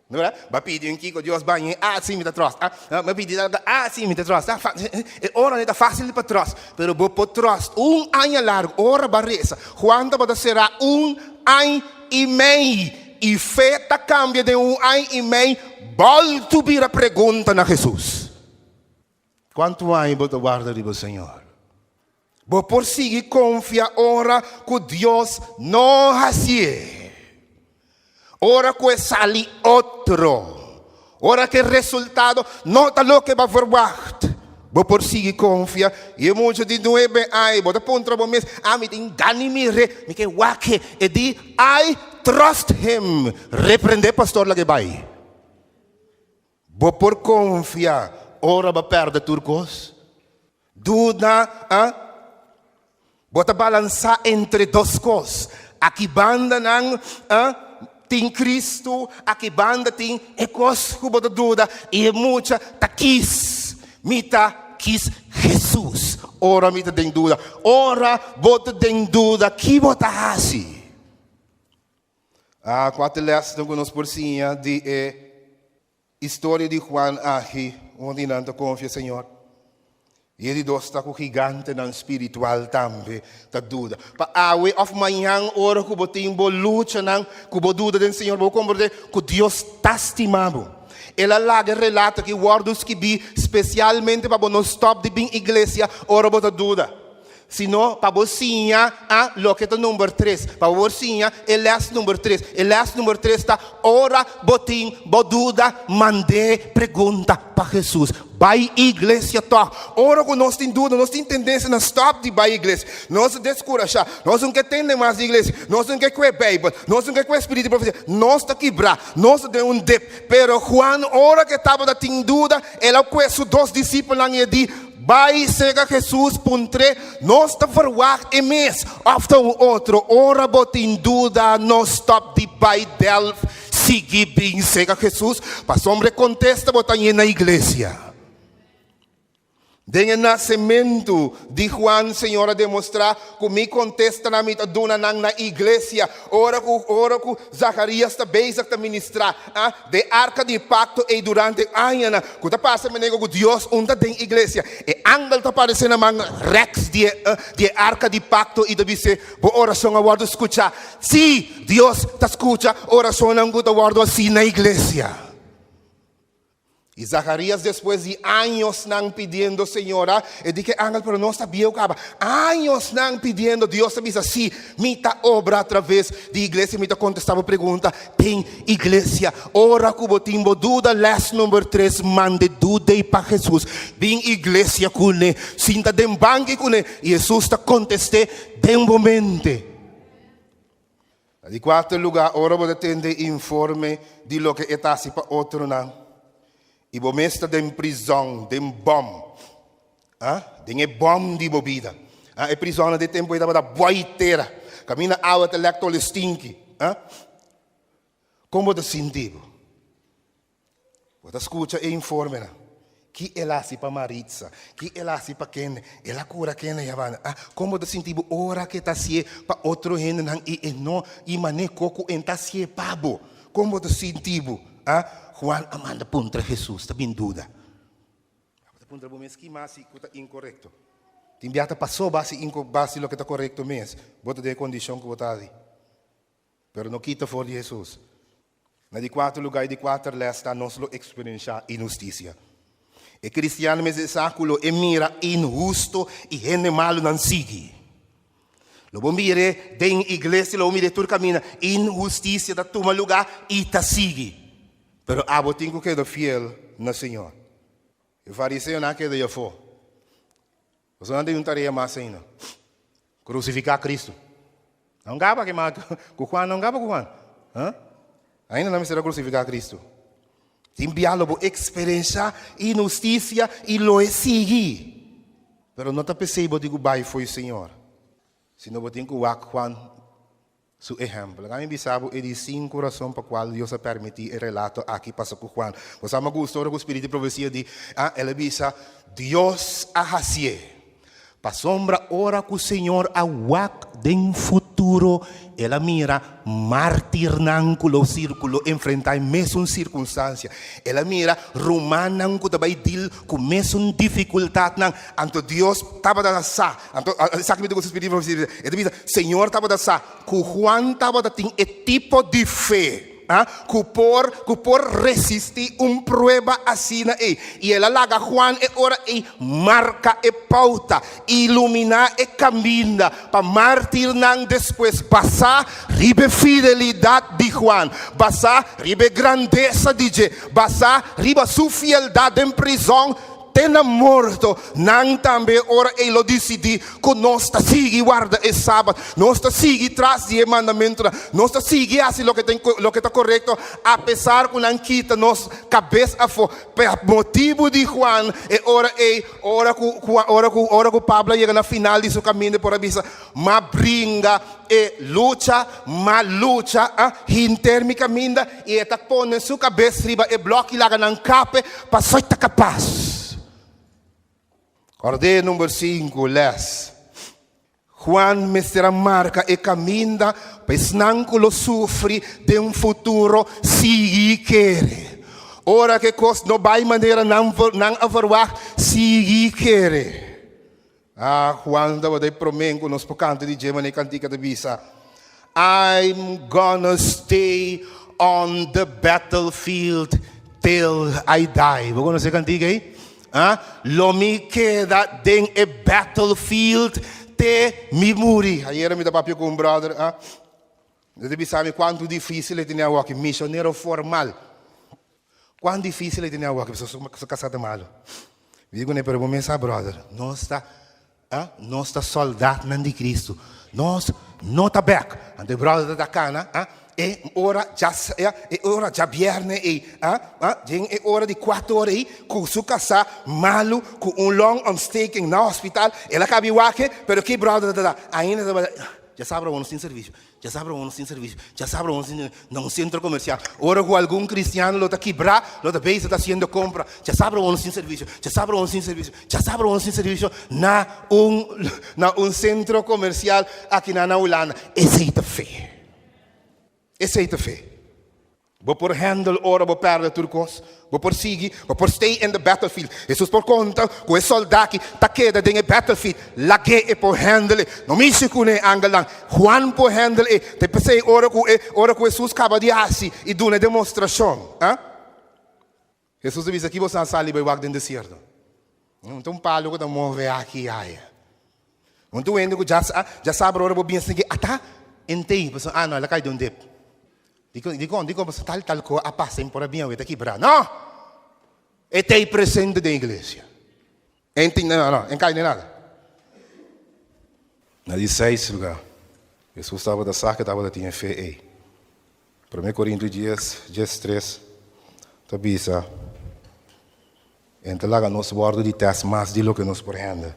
No berdad? Bo a pidi un kiko, Dios bañ'é, ah si mi ta trust. Ah, bo a pidi algo, ah si mi ta trust. Ah, e ora ta fácil pa trust, pero bo por trust un aña largu ora bo a resa. Juan tabata será un aña i mei, i fe ta kambia den un aña i mei, bòltu bira pregunta na Hesus. Kuantu aña bo ta warda riba Señor? Bo por sigui konfia ora ku Dios no hasié, ora ku e sali otro, ora ku e resultado no ta loke bo a verwagt. Bo por sigui konfia. I e mucha di nuebe aña, bo ta puntra bo mes, Ami tin gana mir'é, mi ke wak e. E di, I trust him. Reprendé pastor laga e bai. Bo por konfia ora bo pèrdè tur kos? Duda, a? Bo ta balansá entre dos kos. Aki banda nan, a, tin Kristu, aki banda tin e kos ku bo ta duda i e mucha ta kis. Mi ta kis Hesus ora mi ta den duda. Ora bo ta den duda, ki bo ta hasi? A Kua ta e lèsnan ku nos por siña di e historia di Juan aki? Un di nan ta konfia Señor, i e di dos ta ku gigantenan spiritual tambe ta duda. Pa awe òf mañan ora ku bo tin bo luchanan, ku bo duda den Señor, bo komprendé ku Dios ta stima bo. El a laga e relato aki wòrdu skibí spesialmente pa bo no stòp di bin iglesia ora bo ta duda. Sino pa bo siña a loke ta number tres. Pa bo por siña e lès number tres. E lès number tres ta ora bo tin bo duda mand'é pregunta pa Hesus. Bai iglesia tòg. Ora ku nos tin duda nos tin tendensia na stòp di bai iglesia. Nos ta deskurashá. Nos no ke tende mas di iglesia. Nos no ke kue Beibel. Nos no ke kue spiritu di profesia. Nos ta kibrá. Nos ta den un dip. Pero Juan ora ku e tabata tin duda el a kue su dos disipelnan i e di, Bai sega Hesus puntr'é, Nos ta verwagt e mes òf ta un otro? Ora bo tin duda, no stòp di bai dèlf, sigui bin sega Hesus, pasobra e kontesta bo ta hañ'é na iglesia. Den e nasementu di Juan, Señor a demostrá ku mi kontestanan mi ta duna nan na iglesia. Ora ku ora ku Zacharias ta bezig ta ministrá, a De arka di pakto ei durante añanan ku ta pasa manera ku Dios un ta den iglesia. E angel ta aparesé na man rèks di e di e arka di pakto i ta bis'é, Bo orashon a wòrdu skuchá. Sí, Dios ta skucha orashonnan ku ta wòrdu hasí na iglesia. I Zacharias despues di añosnan pidiendo Señor, a e di ku e angel, pero nos ta bieu kaba. Añosnan pidiendo, Dios ta bisa, sí, mi ta obra atraves di iglesia, mi ta kontestá bo pregunta den iglesia. Ora ku bo tin bo duda, lès number tres, manda e duda ei pa Hesus. Bin iglesia kuné, sinta den banki kuné, i Hesus ta kontest'é den bo mente. Na di kuarto lugá, ora bo ta tende informe di loke e ta hasi pa otronan i bo mes ta den prizòn, den bòm, ah, den e bòm di bo bida. Ah, e prizònnan di e tempu ei tabata bòi tera, kaminda awa ta lèk tòl e stinki. Ah, kon bo ta sinti bo? Bo ta skucha e informenan. Ki el a hasi pa Maritza? Ki el a hasi pa kende? El a kura kende ya banda? Ah, kon bo ta sinti bo ora ku e ta hasié pa otro hendenan i e no i manera ku e ta hasié pa bo? Kon bo ta sinti bo? Ah, Juan a manda puntra Hesus, ta bin duda. Bo ta puntra bo mes ki mas ku ta inkorekto. Tin bia ta pasó bo hasi basi loke ta korekto mes, bo ta den e kondishon ku bo ta hasi. Pero no kita for di Hesus. Na di kuater lugá i di kuater lès ta nos lo eksperenshá inhustisia. E kristian mester sa ku lo e mira inhusto i hende malunan sigui. Lo bo mir'é den iglesia, lo bo mir'é tur kaminda. Inhustisia ta tuma lugá i ta sigui. Pero abo tin ku keda fiel na Señor. E fariseonan a keda afó. Pasobra nan tin un tarea mas ainda, krusifiká Kristu. Nan gaba ke mas ku Juan, nan gaba ku Juan. Huh? Ainda nan mester a krusifiká Kristu. Tin bia lo bo eksperenshá inhustisia i lo e sigui. Pero no ta p'esei bo tin ku bai fo'i Señor, sino bo tin ku wak Juan Su ehèmpel. Laga mi bisa bo e di sinku rason pa kual Dios a pèrmití e relato aki pasa ku Juan. Bo sa mi a gusta ora ku spiritu di profesia di, ah, el a bisa, Dios a hasié. Pasobra ora ku Señor a wak den futuro, el a mira mártirnan ku lo ku lo enfrentá e mesun sirkunstansia. El a mira rumannan ku ta bai dil ku mesun difikultatnan. Anto Dios tabata sa. Anto, esaki mi ta gusta spiritu di profesia. E ta bisa, Señor tabata sa ku Juan tabata tin e tipo di fe, ah, ku por, ku por resistí un prueba asina ei. I el a laga Juan e ora ei marka e pouta, iluminá e kaminda pa mártirnan despues basá riba e fidelidat di Juan, basá riba e grandesa di dje, basá riba su fieldat den prizòn. Te na morto, nan tambe ora ei lo disidí ku nos ta sigui warda e Sabat, nos ta sigui tras di e mandamentunan, nos ta sigui hasi loke ta loke ta korekto apesar ku nan kita nos kabes afó. Pa motibu di Juan, e ora ei, ora ku ora ku ora ku Pablo a yega na final di su kaminda e por a bisa, M'a bringa e lucha, m'a lucha a hinter mi kaminda, i e ta pone su kabes riba e blòk i laga nan kape pasobra e ta kapas. Kòrd'é number sinku lès. Juan mester a marka e kaminda pa esnan ku lo sufri den futuro sigui kere. Ora ku e kos no bai manera nan a verwagt, sigui kere. Ah, Juan tabata e promé ku nos por kanta di dje manera e kantika ta bisa, I'm gonna stay on the battlefield till I die. Bo konosé e kantika ei? Ah, lo mi keda den e battlefield te mi muri. Ayera mi ta papia ku un brother, ah, e ta bisa mi kuantu difísil e tene awoki, misionero formal. Cuán difícil e tene awor cu su casa ta malo. Mi di cune, pero bo mes sa brother, nos ta, ah, nos ta soldaatnan di Cristo. Nos no ta bek. Anto e brother ta cana, ah, e ora dja, e ora djabierne ei, ah, ah, den e ora di cuatro ora ei, cu su casa malo, cu un long ontsteking na hospital, el a cabi wak, pero ki brother ta ta, ainda ta, dja sabra awor nos tin servicio. Djasabra un sin servisio, djasabra un sin na un sentro komersial. Ora ku algun kristiano lo ta kibrá, lo ta bezig ta hasiendo kompra. Djasabra un sin servisio, djasabra un sin servisio, djasabra un sin servisio na un na un sentro komersial akinan na Hulanda. Esei ta fe. Esei ta fe. Bo por handle ora bo pèrdè tur kos. Bo por sigui, bo por stay in the battlefield. Hesus por konta ku e sòldá aki ta keda den e battlefield. Lag'é e por handle e. No mishi kuné angelnan. Juan por handle e. Ta p'esei ora ku e ora ku Hesus kaba di hasi i duna e demostrashon, ah. Hesus a bisa, Ki boso a sali bai wak den desierto? Un ta un palu ku ta move aki i aya. Un ta un hende ku dja dja sabra ora bo bin esaki, ata entei, pasobra ah no, el a kai den un dip. Dikon, dikon, dikon? Pasobra tal tal ko a pasa i por a bin awe ta kibrá. No! E ta ei presente den iglesia. E tin, no, no, e kai den nada. Na di seis lugá, Hesus tabata sa ku e tabata tin e fe ei. Promé Korintio dies, 13 ta bisa, E ta laga nos wòrdu di tèst mas di loke nos por hende.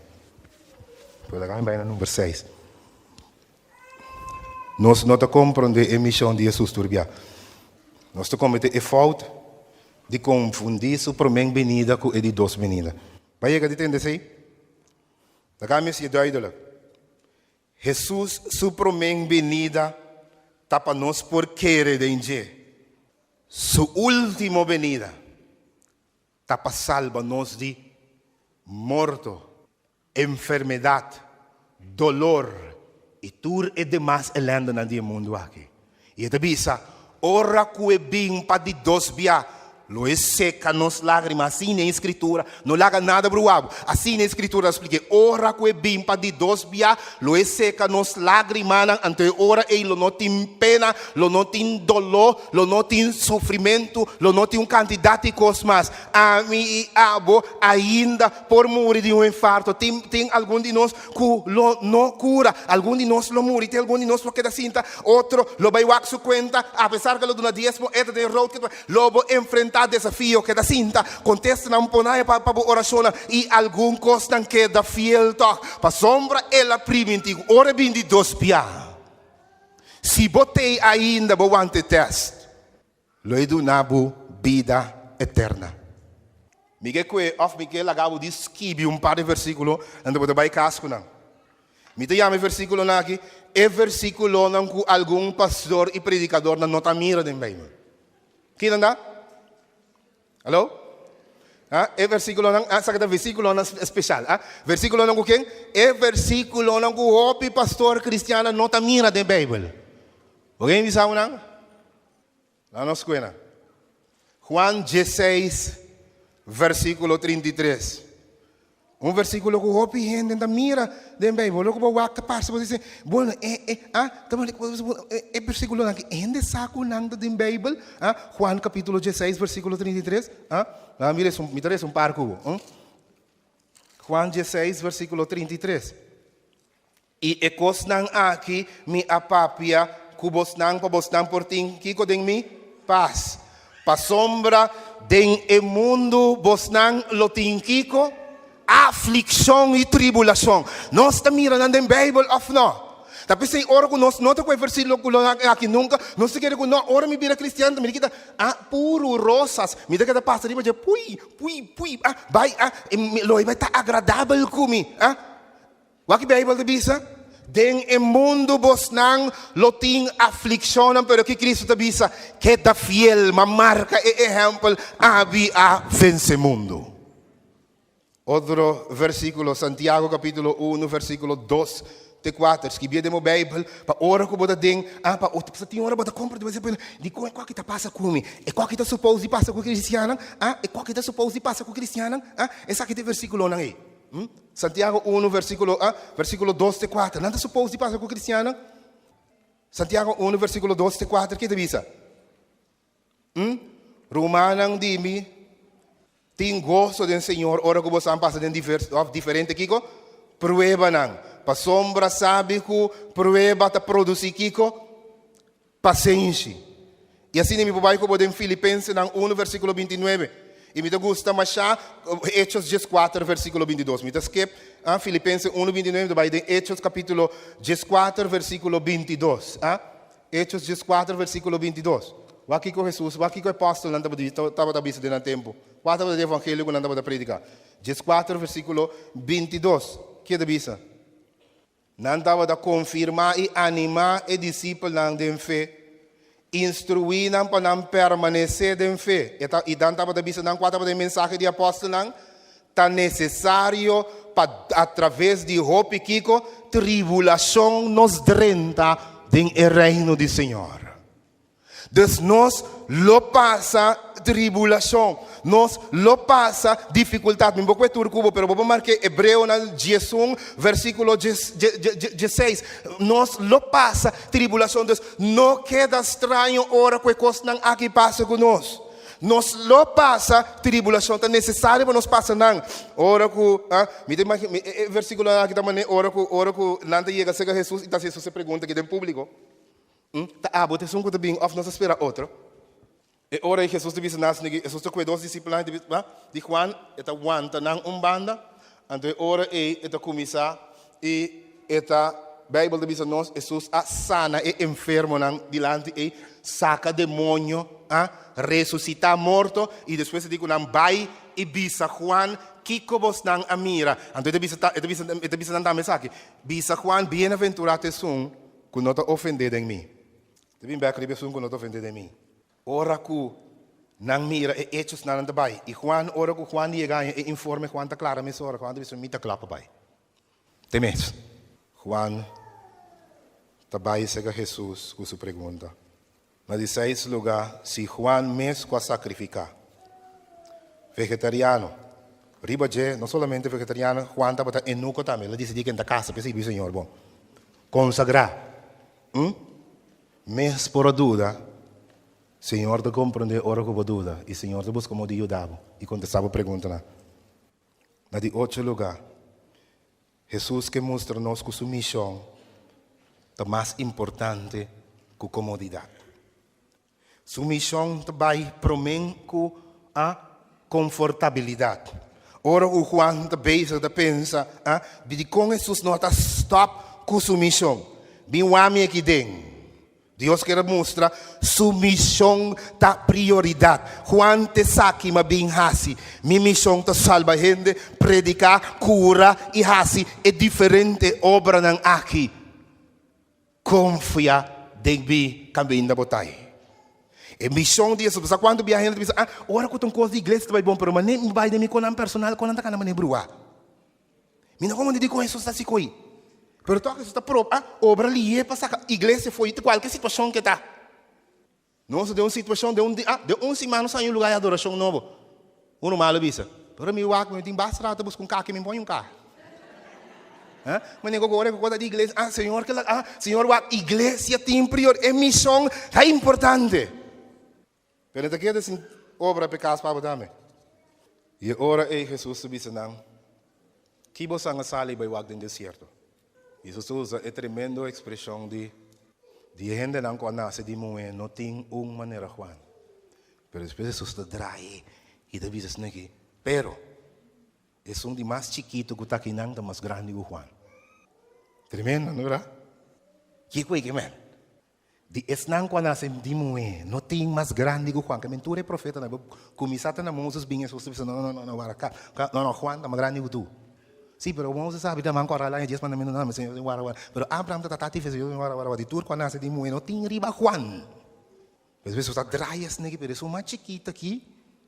Pero laga mi bai na number seis. Nos no ta komprondé e mishon di Hesus tur bia. Nos ta kometé e fout di konfundí su promé benida ku e di dos benida. Bo a yega di tende esei? Laga mi hasié duidelik. Hesus su promé benida ta pa nos por kere den dje. Su último benida ta pa salba nos di morto, enfermedat, dolor i tur e demas elendenan di e mundu aki. I e ta bisa, Ora ku e bin pa di dos bia, lo e seka nos lágrima. Asina e Skritura, no laga nada bruá bo. Asina e Skritura ta splika, Ora ku e bin pa di dos bia, lo e seka nos lágrimanan, anto e ora ei lo no tin pena, lo no tin doló, lo no tin sufrimentu, lo no tin un kantidat di kos mas. Ami i abo ainda por muri di un infarto. Tin, tin algun di nos ku lo no kura. Algun di nos lo muri, tin algun di nos lo keda sinta, otro lo bai wak su kuenta, apesar ku lo duna diesmo, e ta den rood ke ta bai. Lo bo enfrentá desafio, keda sinta, kontestanan ponai pa pa bo orashonnan i algun kosnan keda fiel tòg. Pasobra el a primintí ku ora e bin di dos bia, si bo t'ei ainda bo wanta e tèst. Lo e duna bo bida eterna. Mi ke kue òf mi ke laga bo di skibi un par di versíkulo, anto bo ta bai kas ku nan. Mi ta yama e versíkulonan aki e versíkulonan ku algun pastor i predikadornan no ta mira den Beibel. Kinan ta? Alo? Ah, e versíkulonan, ah, esaki ta versíkulonan spesial. Ah, versíkulonan ku ken? E versíkulonan ku hopi pastor kristiannan no ta mira den Beibel. Bo ke bisa bo nan? Laga nos kuena. Juan diesseis, versíkulo 33. Un versíkulo ku hopi hende ta mira den Beibel. Ora ku bo wak ta parse bo dice, bueno, e, e, ah, ta mane ku e, e versíkulonan aki, hende sa ku nan ta den Beibel? Ah, Juan kapítulo diesseis, versíkulo 33. Ah, laga mi resa un, mi ta resa un par ku bo. Hm? Juan diesseis, versíkulo 33. I e kosnan aki mi a papia ku bosnan pa bosnan por tin kiko den mi? Pas. Pasobra den e mundu bosnan lo tin kiko? Aflikshon i tribulashon. Nos ta mira nan den Beibel òf nò? Ta p'esei ora ku nos no ta ku e versíkulonan aki nunka, nos ta kere ku nò, ora mi bira kristian ta mi ta kita ah puru rosas, mi ta keda pasa riba dje pui, pui, pui, ah bai ah lo e bai ta agradabel ku mi ah. Wak Beibel ta bisa? Den e mundu bosnan lo tin aflikshonnan, pero ki Kristu ta bisa? Keda fiel, ma marka e ehèmpel, abi a vense mundu. Otro versíkulo, Santiago kapítulo unu, versíkulo dos te kuater. Skibié den bo Beibel pa ora ku bo ta den, ah, pa ora, pasobra tin ora bo ta kompra, bo ta bisa, dikon e kòki ta pasa ku mi? E kòki ta supos di pasa ku kristiannan? Ah, e kòki ta supos di pasa ku kristiannan? Ah, esaki ta e versíkulonan ei. Santiago unu versíkulo a versíkulo dos te kuater. Nan ta supos di pasa ku kristiannan? Santiago unu versíkulo dos te kuater ke ta bisa? Rumannan di mi, tin goso den Señor ora ku boso a pasa den divers òf diferente kiko? Pruebanan. Pasobra sabi ku prueba ta produsí kiko? Pasenshi. I asina mi por bai ku bo den Filipensenan unu versíkulo 29. I mi ta gusta mashá Hechos 14 versíkulo 22. Mi ta skip Filipense unu 29, mi ta bai den Hechos kapítulo 14 versíkulo 22. Hechos 14 versíkulo 22. Wak kiko Hesus, wak kiko e apòstelnan tabata bisa den nan tempu. Kua tabata e evangelio ku nan tabata prediká? 14 versíkulo 22. Ke ta bisa? Nan tabata konfirmá i animá e disipelnan den fe, instruí nan pa nan permanesé den fe. E ta, i nan tabata bisa nan kua tabata e mensahe di apòstelnan, Ta nesesario pa atraves di hopi kiko? Tribulashon nos drenta den e Reino di Señor. Dus nos lo pasa tribulashon, nos lo pasa difikultat. Mi bo kue tur ku bo, pero bo por mark'é Hebreonan 11 versíkulo 16. Nos lo pasa tribulashon. Dus no keda straño ora ku e kosnan aki pasa ku nos. Nos lo pasa tribulashon. Ta nesesario pa nos pasa nan. Ora ku, mi ta imagina, e versíkulonan aki ta manera ora ku, ora ku nan ta yega serka Hesus i ta hasi Hesus e pregunta aki den públiko. Ta abo ta esun ku ta bin òf nos ta spera otro? E ora ei Hesus ta bisa nan asin'aki, Hesus ta kue dos disipelnan i ta bisa, Di Juan, e ta wanta nan un banda, anto e ora ei e ta kuminsá i e ta, Beibel ta bisa nos, Hesus a sana e enfermonan dilanti ei, saka demonio, a resusitá morto, i despues e di ku nan, Bai i bisa Juan kiko bosnan a mira. Anto e ta bisa, e ta bisa, e ta bisa nan tambe esaki, Bisa Juan, Bienaventurá ta esun ku no ta ofendé den mi. Ta bin bèk riba esun ku no ta ofendé den mi. Ora ku nan mira e echosnan nan ta bai. I Juan, ora ku Juan yega haña e informe, Juan ta klara mesora. Juan ta bisa, Mi ta kla pa bai. Te mes. Juan ta bai serka Hesus ku su pregunta. Na di seis lugá, si Juan mes ku a sakrifiká. Vegetariano. Riba dje, no solamente vegetariano, Juan tabata enuko tambe. El a disidí ku e ta kasa p'e sirbi Señor bon. Konsagrá. Hm? Mes por a duda, Señor ta komprendé ora ku bo duda i Señor ta buska modo di yuda bo i kontestá bo preguntanan. Na di ocho lugá, Hesus ke mustra nos ku su mishon ta mas importante ku komodidat. Su mishon ta bai promé ku a konfortabilidat. Ora ku Juan ta bezig ta pensa, a di dikon Hesus no ta stòp ku su mishon? Bin wak mi aki den. Dios kier a mustra su mishon ta prioridat. Juan te sa ki m'a bin hasi. Mi mishon ta salba hende, prediká, kura i hasi e diferente obranan aki. Konfia den mi kaminda bo ta ei. E mishon di Hesus. Bo sa kuantu biaha hende ta bisa, ah, ora ku ta un kos di iglesia ta bai bon, pero manera mi bai den mi konan personal, konan ta kana manera brua. Mi no komo di kon Hesus ta hasi koi. Pero tok Hesus ta proba a obra lihe pa saka iglesia fo'i kualke situashon ke ta. Nos ta den un situashon den un di ah den un siman nos haña un lugar di adorashon nobo. Un ruman lo bisa, pero mi wak mi tin basta rato ta buska un kaki mi pon un kar. Ah, manera ku ora ku kos ta di iglesia, ah Señor ke ah Señor wak iglesia tin prior e mishon ta importante. Pero e ta keda sin obra p'e kas pa bo tambe. I e ora ei Hesus ta bisa nan, Ki bosan a sali bai wak den desierto? Hesus ta usa e tremendo ekspreshon di, Di e hendenan ku a nase di muhé no tin un manera Juan. Pero despues Hesus ta draai i ta bisa esnan aki, Pero, esun di mas chikitu ku ta akinan ta mas grandi ku Juan. Tremendo, no berdad? Kiko ei ke men? Di esnan ku a nase di muhé, no tin mas grandi ku Juan. Ke men tur e profetanan bo kuminsá ta na Moses bin Hesus ta bisa, No, no, no, no, wara ka, ka, no, no, Juan ta mas grandi ku tu. Sí, pero Moses sabi ta man ku a rala dies mandamentunan, mi Señor, wara, wara. Pero Abraham ta tata di fe, Señor, wara, wara, wara. Di tur ku a nase di muhé, no tin riba Juan. Despues Hesus ta draai esnan aki, pero esun mas chikito aki,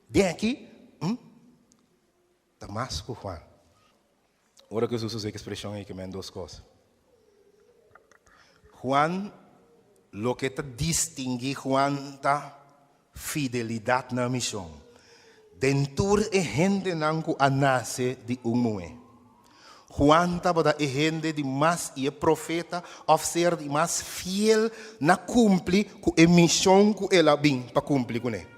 den aki, hm, ta mas ku Juan. Ora ku Hesus usa e ekspreshon ei ke men dos kos. Juan, loke ta distinguí Juan ta fidelidat na mishon. Den tur e hendenan ku a nase di un muhé, Juan tabata e hende di mas i e profeta òf ser di mas fiel na kumpli ku e mishon ku el a bin pa kumpli kuné.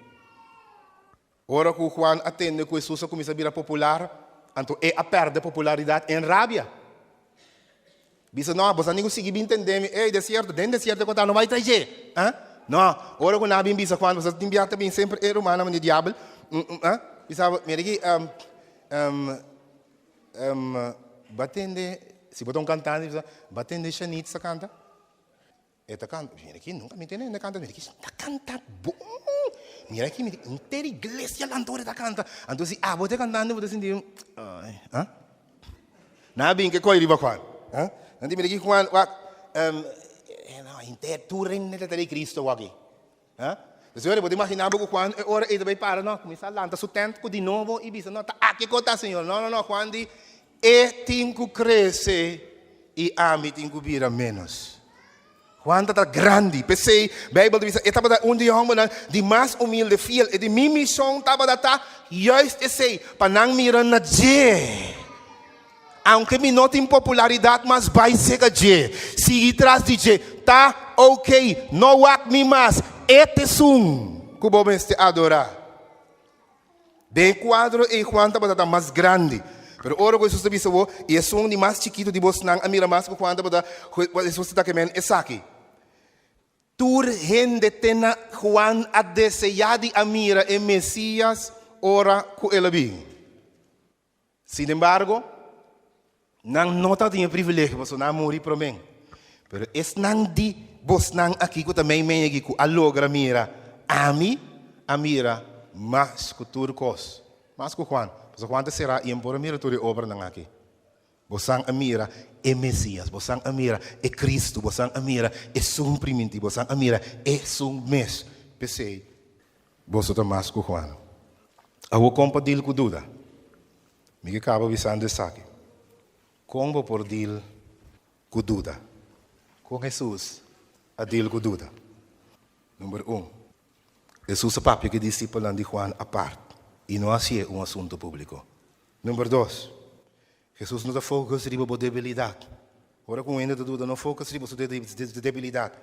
Ora ku Juan a tende ku Hesus a kuminsá bira popular, anto e a pèrdè popularidat en rabia. Bisa, No, boso a ningu sigui bin tende mi. Ey, desierto, den desierto ku ta, no bai trae dje. Ah? No, ora ku nan a bin bisa Juan, boso tin biaha ta bin semper e rumannan di diabel. Ah? Bisa, mira aki, bo a tende, si bo ta un kantante, bisa, bo a tende Shanit sa kanta? E ta kanta, mira aki, nunka mi tende hende kanta, mira aki, ta kanta bon. Mira aki, mira, henter iglesia lanta ora e ta kanta. Anto si abo ta e kantante bo ta sinti, ay, ah? Nan a bin ke koi riba Juan, ah? Nan di, mira aki Juan, wak, no, henter tur hende ta di Cristo awor aki, ah? Señor, bo ta imagina bo ku Juan e ora ei ta bai para, no, kuminsá lanta su tent ku di nobo i bisa, no, ta aki ku ta, Señor. No, no, no, Juan di, E tin ku krese i ami tin ku bira ménos. Juan tabata grandi. P'esei, Beibel ta bisa, e tabata un di e hòmbernan di mas humilde, fiel. E di, Mi mishon tabata ta juist esei, pa nan mira na dje. Aunke mi no tin popularidat mas bai sega dje, sigui tras di dje, ta ok, no wak mi mas, e ta esun ku bo mester adorá. Den e kuadro ei Juan tabata ta mas grandi. Pero ora ku Hesus ta bisa bo, i esun di mas chikitu di bosnan a mira mas ku Juan tabata, Hesus ta ta kemen esaki. Tur hende te na Juan a deseá di a mira e Mesias ora ku el a bin. Sin embargo, nan no tabatin e privilegio pasobra nan a muri promé. Pero esnan di bosnan aki ku ta meimei aki ku a logra mira ami, a mira mas ku tur kos, mas ku Juan, pasobra Juan ta será i e por a mira tur e obranan aki. Bosan a mira e Mesias, bosan a mira e Cristo, bosan a mira esun primintí, bosan a mira esun mes. P'esei, Boso ta mas ku Juan. Awor kon pa dil ku duda? Mi ke kaba bisando esaki. Kon bo por dil ku duda? Kon Hesus a dil ku duda? Number un, Hesus a papia ku e disipelnan di Juan apart i no hasié un asuntu públiko. Number dos, Hesus no ta focus riba bo debilidat. Ora ku un hende ta duda, no focus riba su debilidat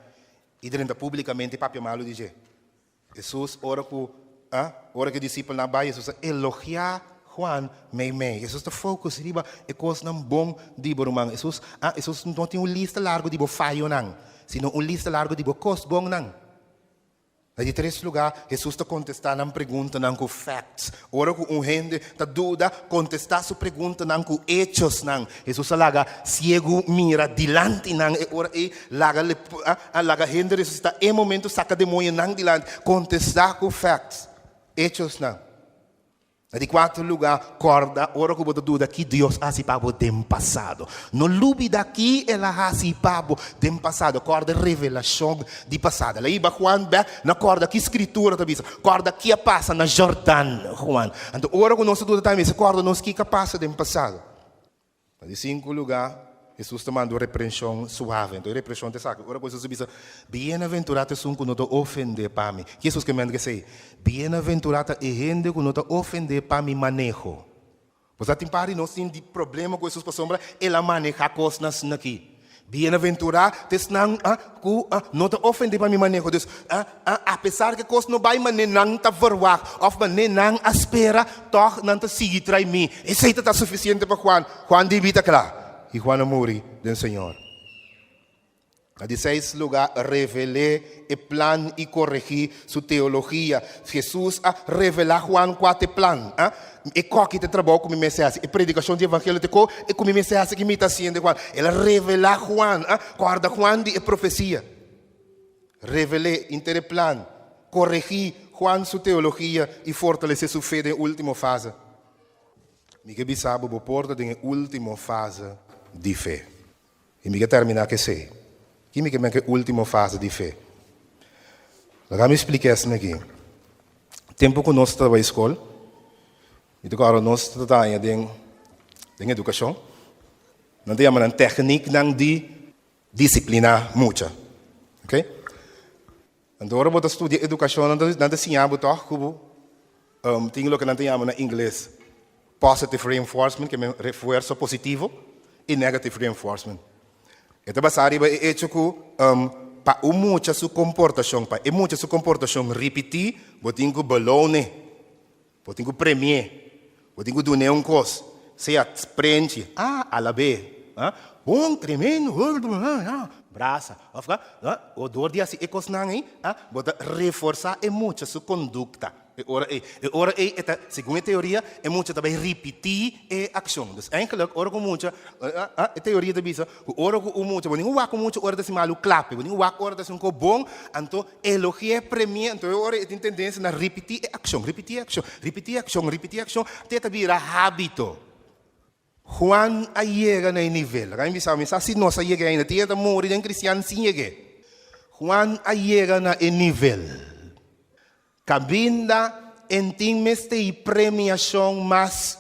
i drenta públikamente papia malu di dje. Hesus ora ku a ora ku e disipelnan a bai, Hesus a elogiá Juan meimei. Hesus ta focus riba e kosnan bon di bo ruman. Hesus a Hesus no tin un lista largu di bo fayonan, sino un lista largu di bo kos bonnan. Na di tres lugá, Hesus ta kontestá nan preguntanan ku facts. Ora ku un hende ta duda, kontestá su preguntanan ku echosnan. Hesus a laga siegu mira dilanti nan e ora ei, laga a laga hende resusitá e momento, saka demoñonan dilanti. Kontestá ku facts, echosnan. Na di kuarto lugá, kòrda ora ku bo ta duda ki Dios a hasi pa bo den pasado. No lubidá ki el a hasi pa bo den pasado. Kòrda revelashon di pasado. El a hiba Juan bèk na kòrda ki Skritura ta bisa. Kòrda ki a pasa na Jordan, Juan. Anto ora ku nos ta duda tambe mester kòrda nos kiko a pasa den pasado. Na di sinku lugá, Hesus ta manda un reprenshon suave. Anto e reprenshon ta esaki, ora ku Hesus a bisa, Bienaventurá ta esun ku no ta ofendé pa mi. Ki Hesus ke manda ku esei? Bienaventurá ta e hende ku no ta ofendé pa mi maneho. Bo sa tin par di nos tin di problema ku Hesus pasobra el a manehá kosnan asin'akí. Bienaventurá ta esnan ku no ta ofendé pa mi maneho. Dus, apesar ku e kos no bai manera nan ta verwagt òf manera nan a spera, tòg nan ta sigui trai mi. Esei ta ta sufisiente pa Juan. Juan dibi ta kla, i Juan a muri den Señor. Na di seis lugá, revel'é e plan i koregí su teologia. Hesus a revelá Juan kua ta e plan. E koki ta e trabou ku mi mester hasi. E predikashon di evangelio ta e ko e ku mi mester hasi ki mi ta hasiendo Juan. El a revelá Juan, a kòrda Juan di e profesia. Revel'é inter e plan, koregí Juan su teologia i fortalesé su fe den e último fase. Mi ke bisa bo, bo por ta den e último fase di fe. I mi ke terminá ku esei. Ki mi ke men ku e último fase di fe? Laga mi splika esnan aki. Tempu ku nos tabata bai skol, mi ta kòrda nos ta taña den den edukashon, nan ta yama nan tèkniknan di disipliná mucha. Oke? Anto ora bo ta studia edukashon nan ta nan ta siña bo tòg ku bo tin loke nan ta yama na ingles positive reinforcement, ke men refuerso positivo, i negative reinforcement. E ta basá riba e echo ku pa un mucha su komportashon, pa e mucha su komportashon ripití, bo tin ku belon'é, bo tin ku premi'é, bo tin ku dun'é un kos, sea prenchi, ah, alab'é, ah, bon, tremendo, brasa, òf dor di hasi e kosnan ei, ah, bo ta reforsá e mucha su kondukta. E ora ei, e ora ei e ta, segun e teoria, e mucha ta bai ripití e akshon. Dus eigenlijk ora ku un mucha, e teoria ta bisa ku ora ku un mucha, bo tin ku wak un mucha ora ta hasi malu klape, bo tin ku wak ora ta hasi un kos bon, anto elogi'é, premi'é, anto e ora ei e tin tendensia na ripití e akshon, ripití e akshon, ripití e akshon, ripití e akshon, te e ta bira hábito. Juan a yega na e nivel. Laga mi bisa bo, mi sa si nos a yega ainda. Tin hende ta muri den kristian sin yeg'é. Juan a yega na e nivel. Kaminda en tin mester i premiashon mas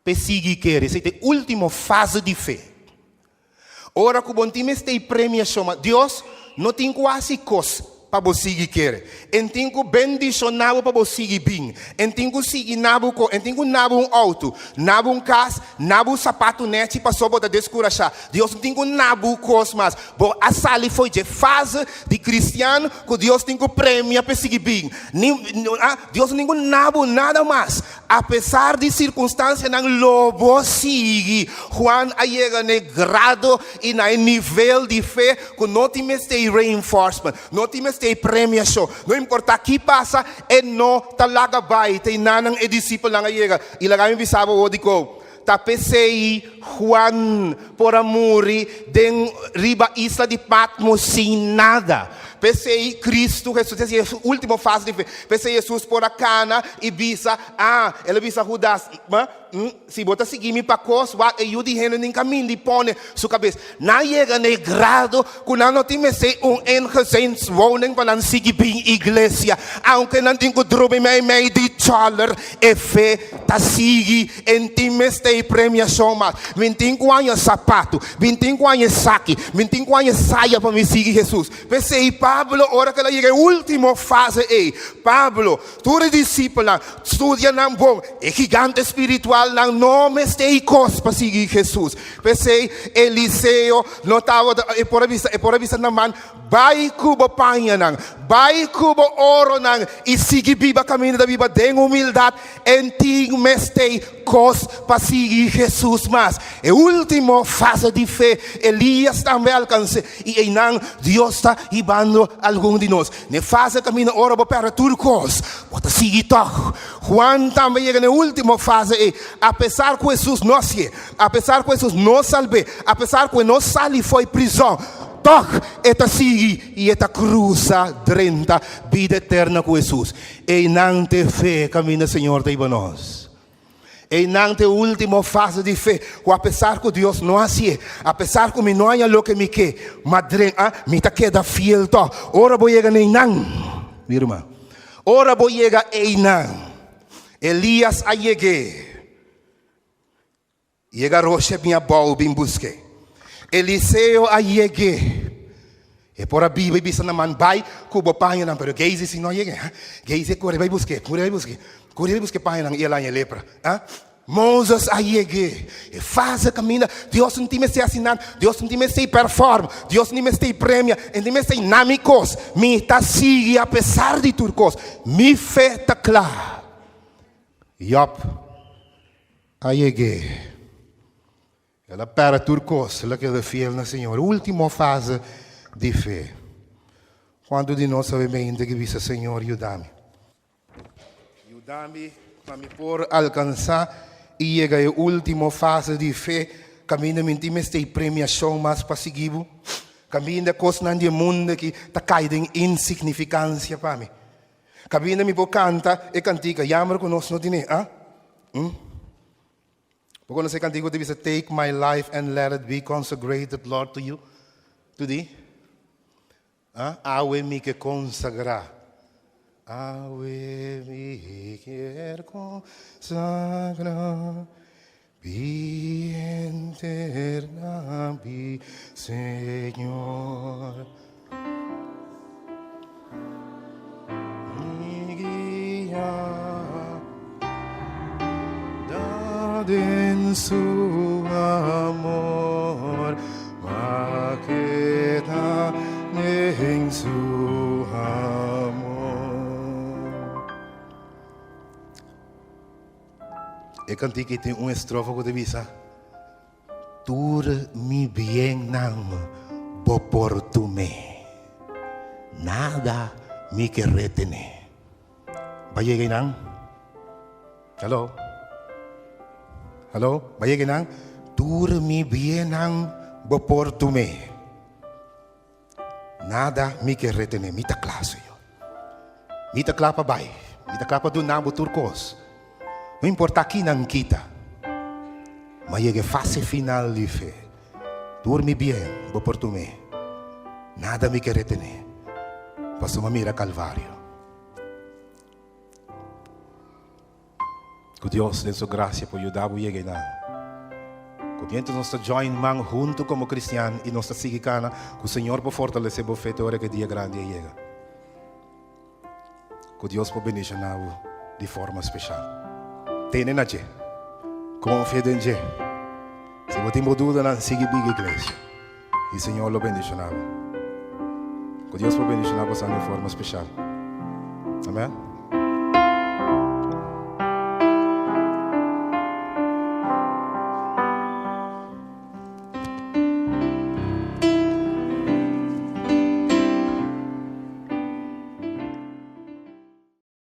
p'e sigui kere. Esei ta e último fase di fe. Ora ku bo tin mester i premiashon mas, Dios. no tin ku hasi kos pa bo sigui kere. En tin ku bendishoná bo pa bo sigui bin. En tin ku sigui na bo ko, en tin ku na bo un outo, na bo un kas, na bo sapatu nèchi paso bo ta deskurashá. Dios no tin ku na bo kos mas. Bo a sali fo'i dje fase di kristian ku Dios tin ku premia p'e sigui bin. Ni, ah, Dios no tin ku na bo nada mas. Apesar di sirkunstansianan lo bo sigui. Juan a yega na e grado i na e nivel di fe ku no tin mester e reinforcement, no tin mester e premiashon. No importa ki pasa, e no ta laga bai. Ta enanan e disipelnan a yega. I laga mi bisa bo awor dikon. Ta p'esei Juan por a muri den riba isla di Patmos sin nada. P'esei Kristu Hesus, esei e su último fase di fe, p'esei Hesus por a kana i bisa, Ah, el a bisa Hudas, ma, si bo ta sigui mi pa kos, wak e Yu di hende nin kaminda i pone su kabes. Nan yega na e grado ku nan no tin mester un eengezinswoning pa nan sigui bin iglesia. Aunke nan tin ku drumi meimei di chòler, e fe ta sigui. E no tin mester e premiashon mas. Mi no tin ku haña sapatu, mi no tin ku haña esaki, mi no tin ku haña esaya pa mi sigui Hesus. P'esei Pablo, ora ku el a yega e último fase ei, Pablo, Tur e disipelnan studia nan bon. E gigante spiritualnan no mester i kos pa sigui Hesus. P'esei Eliseo no tabata, e por a bisa, e por a bisa Naman, Bai ku bo pañanan, bai ku bo oronan i sigui biba kaminda ta biba den humildat. En tin mester kos pa sigui Hesus mas. E último fase di fe Elias tambe a alkans'é i einan Dios ta hibando algun di nos. N'e fase kaminda ora bo pèrdè tur kos, bo ta sigui tòg. Juan tambe yega n'e último fase ei. Apesar ku Hesus no hasié, apesar ku Hesus no salb'é, apesar ku e no sali fo'i prizòn, tòg e ta sigui i e ta krusa drenta bida eterna ku Hesus. Einan ta e fe kaminda Señor ta hiba nos. Einan ta e último fase di fe, ku apesar ku Dios no hasié, apesar ku mi no haña loke mi ke, ma dren a, mi ta keda fiel tòg. Ora bo yega na einan, mi ruman, ora bo yega einan, Elias a yeg'é, yega roshe bin abou bin busk'é. Eliseo a yeg'é. E por a biba i bisa Naman, Bai ku bo pañanan. Pero Gehazi si no a yega. Gehazi a kore bai busk'é, kore bai busk'é, kore bai buska e pañanan i el haña lepra. Moses a yeg'é. E fase kaminda Dios no tin mester hasi nada, Dios no tin mester perform, Dios no tin mester premia, e no tin mester na mi kos. Mi ta sigui apesar di tur kos. Mi fe ta kla. Job a yeg'é. El a pèrdè tur kos, el a keda fiel na Señor. Último fase di fe. Kuantu di nos a mente ki bisa, Señor, yuda mi. Yuda mi pa mi por alkansá i yega e último fase di fe, kaminda mi tin mester e premiashon mas pa sigui bo, kaminda kosnan di e mundu aki ta kai den insignifikansia pa mi. Kaminda mi por kanta e kantika, Jammer ku nos no tine, ah? Bo konosé e kantika ku ta bisa Take my life and let it be consecrated Lord to you? Tudi? Ah, awe mi ke konsagrá. Awe mi kier konsagrá Mi henter na mi Señor. Mi guia ta den su amor, ma keda den su amor. E kantika ei tin un estrofa ku ta bisa. Tur mi biennan bo por tum'é, nada mi ke retené. Ba yega einan? Haló? Haló? Ba yega einan? Tur mi biennan bo por tum'é, nada mi ke retené. Mi ta kla, Señor. Mi ta kla pa bai. Mi ta kla pa duna bo tur kos. No importa kinan kita. Ma yega e fase final di fe. Durmi bien, bo por tum'é. Nada mi ke retené. Pasobra mi a mira Kalvario. Ku Dios den su grasia por yuda bo yega einan. Ku mientras nos ta join man huntu komo kristian i nos ta sigui kana, ku Señor por fortalesé bo fe te ora ku e dia grandi a yega. Ku Dios por bendishoná bo di forma speshal. Tene na dje. Konfia den dje. Si bo tin bo dudanan, sigui big iglesia i Señor lo bendishoná bo. Ku Dios por bendishoná bosan di forma speshal. Amen.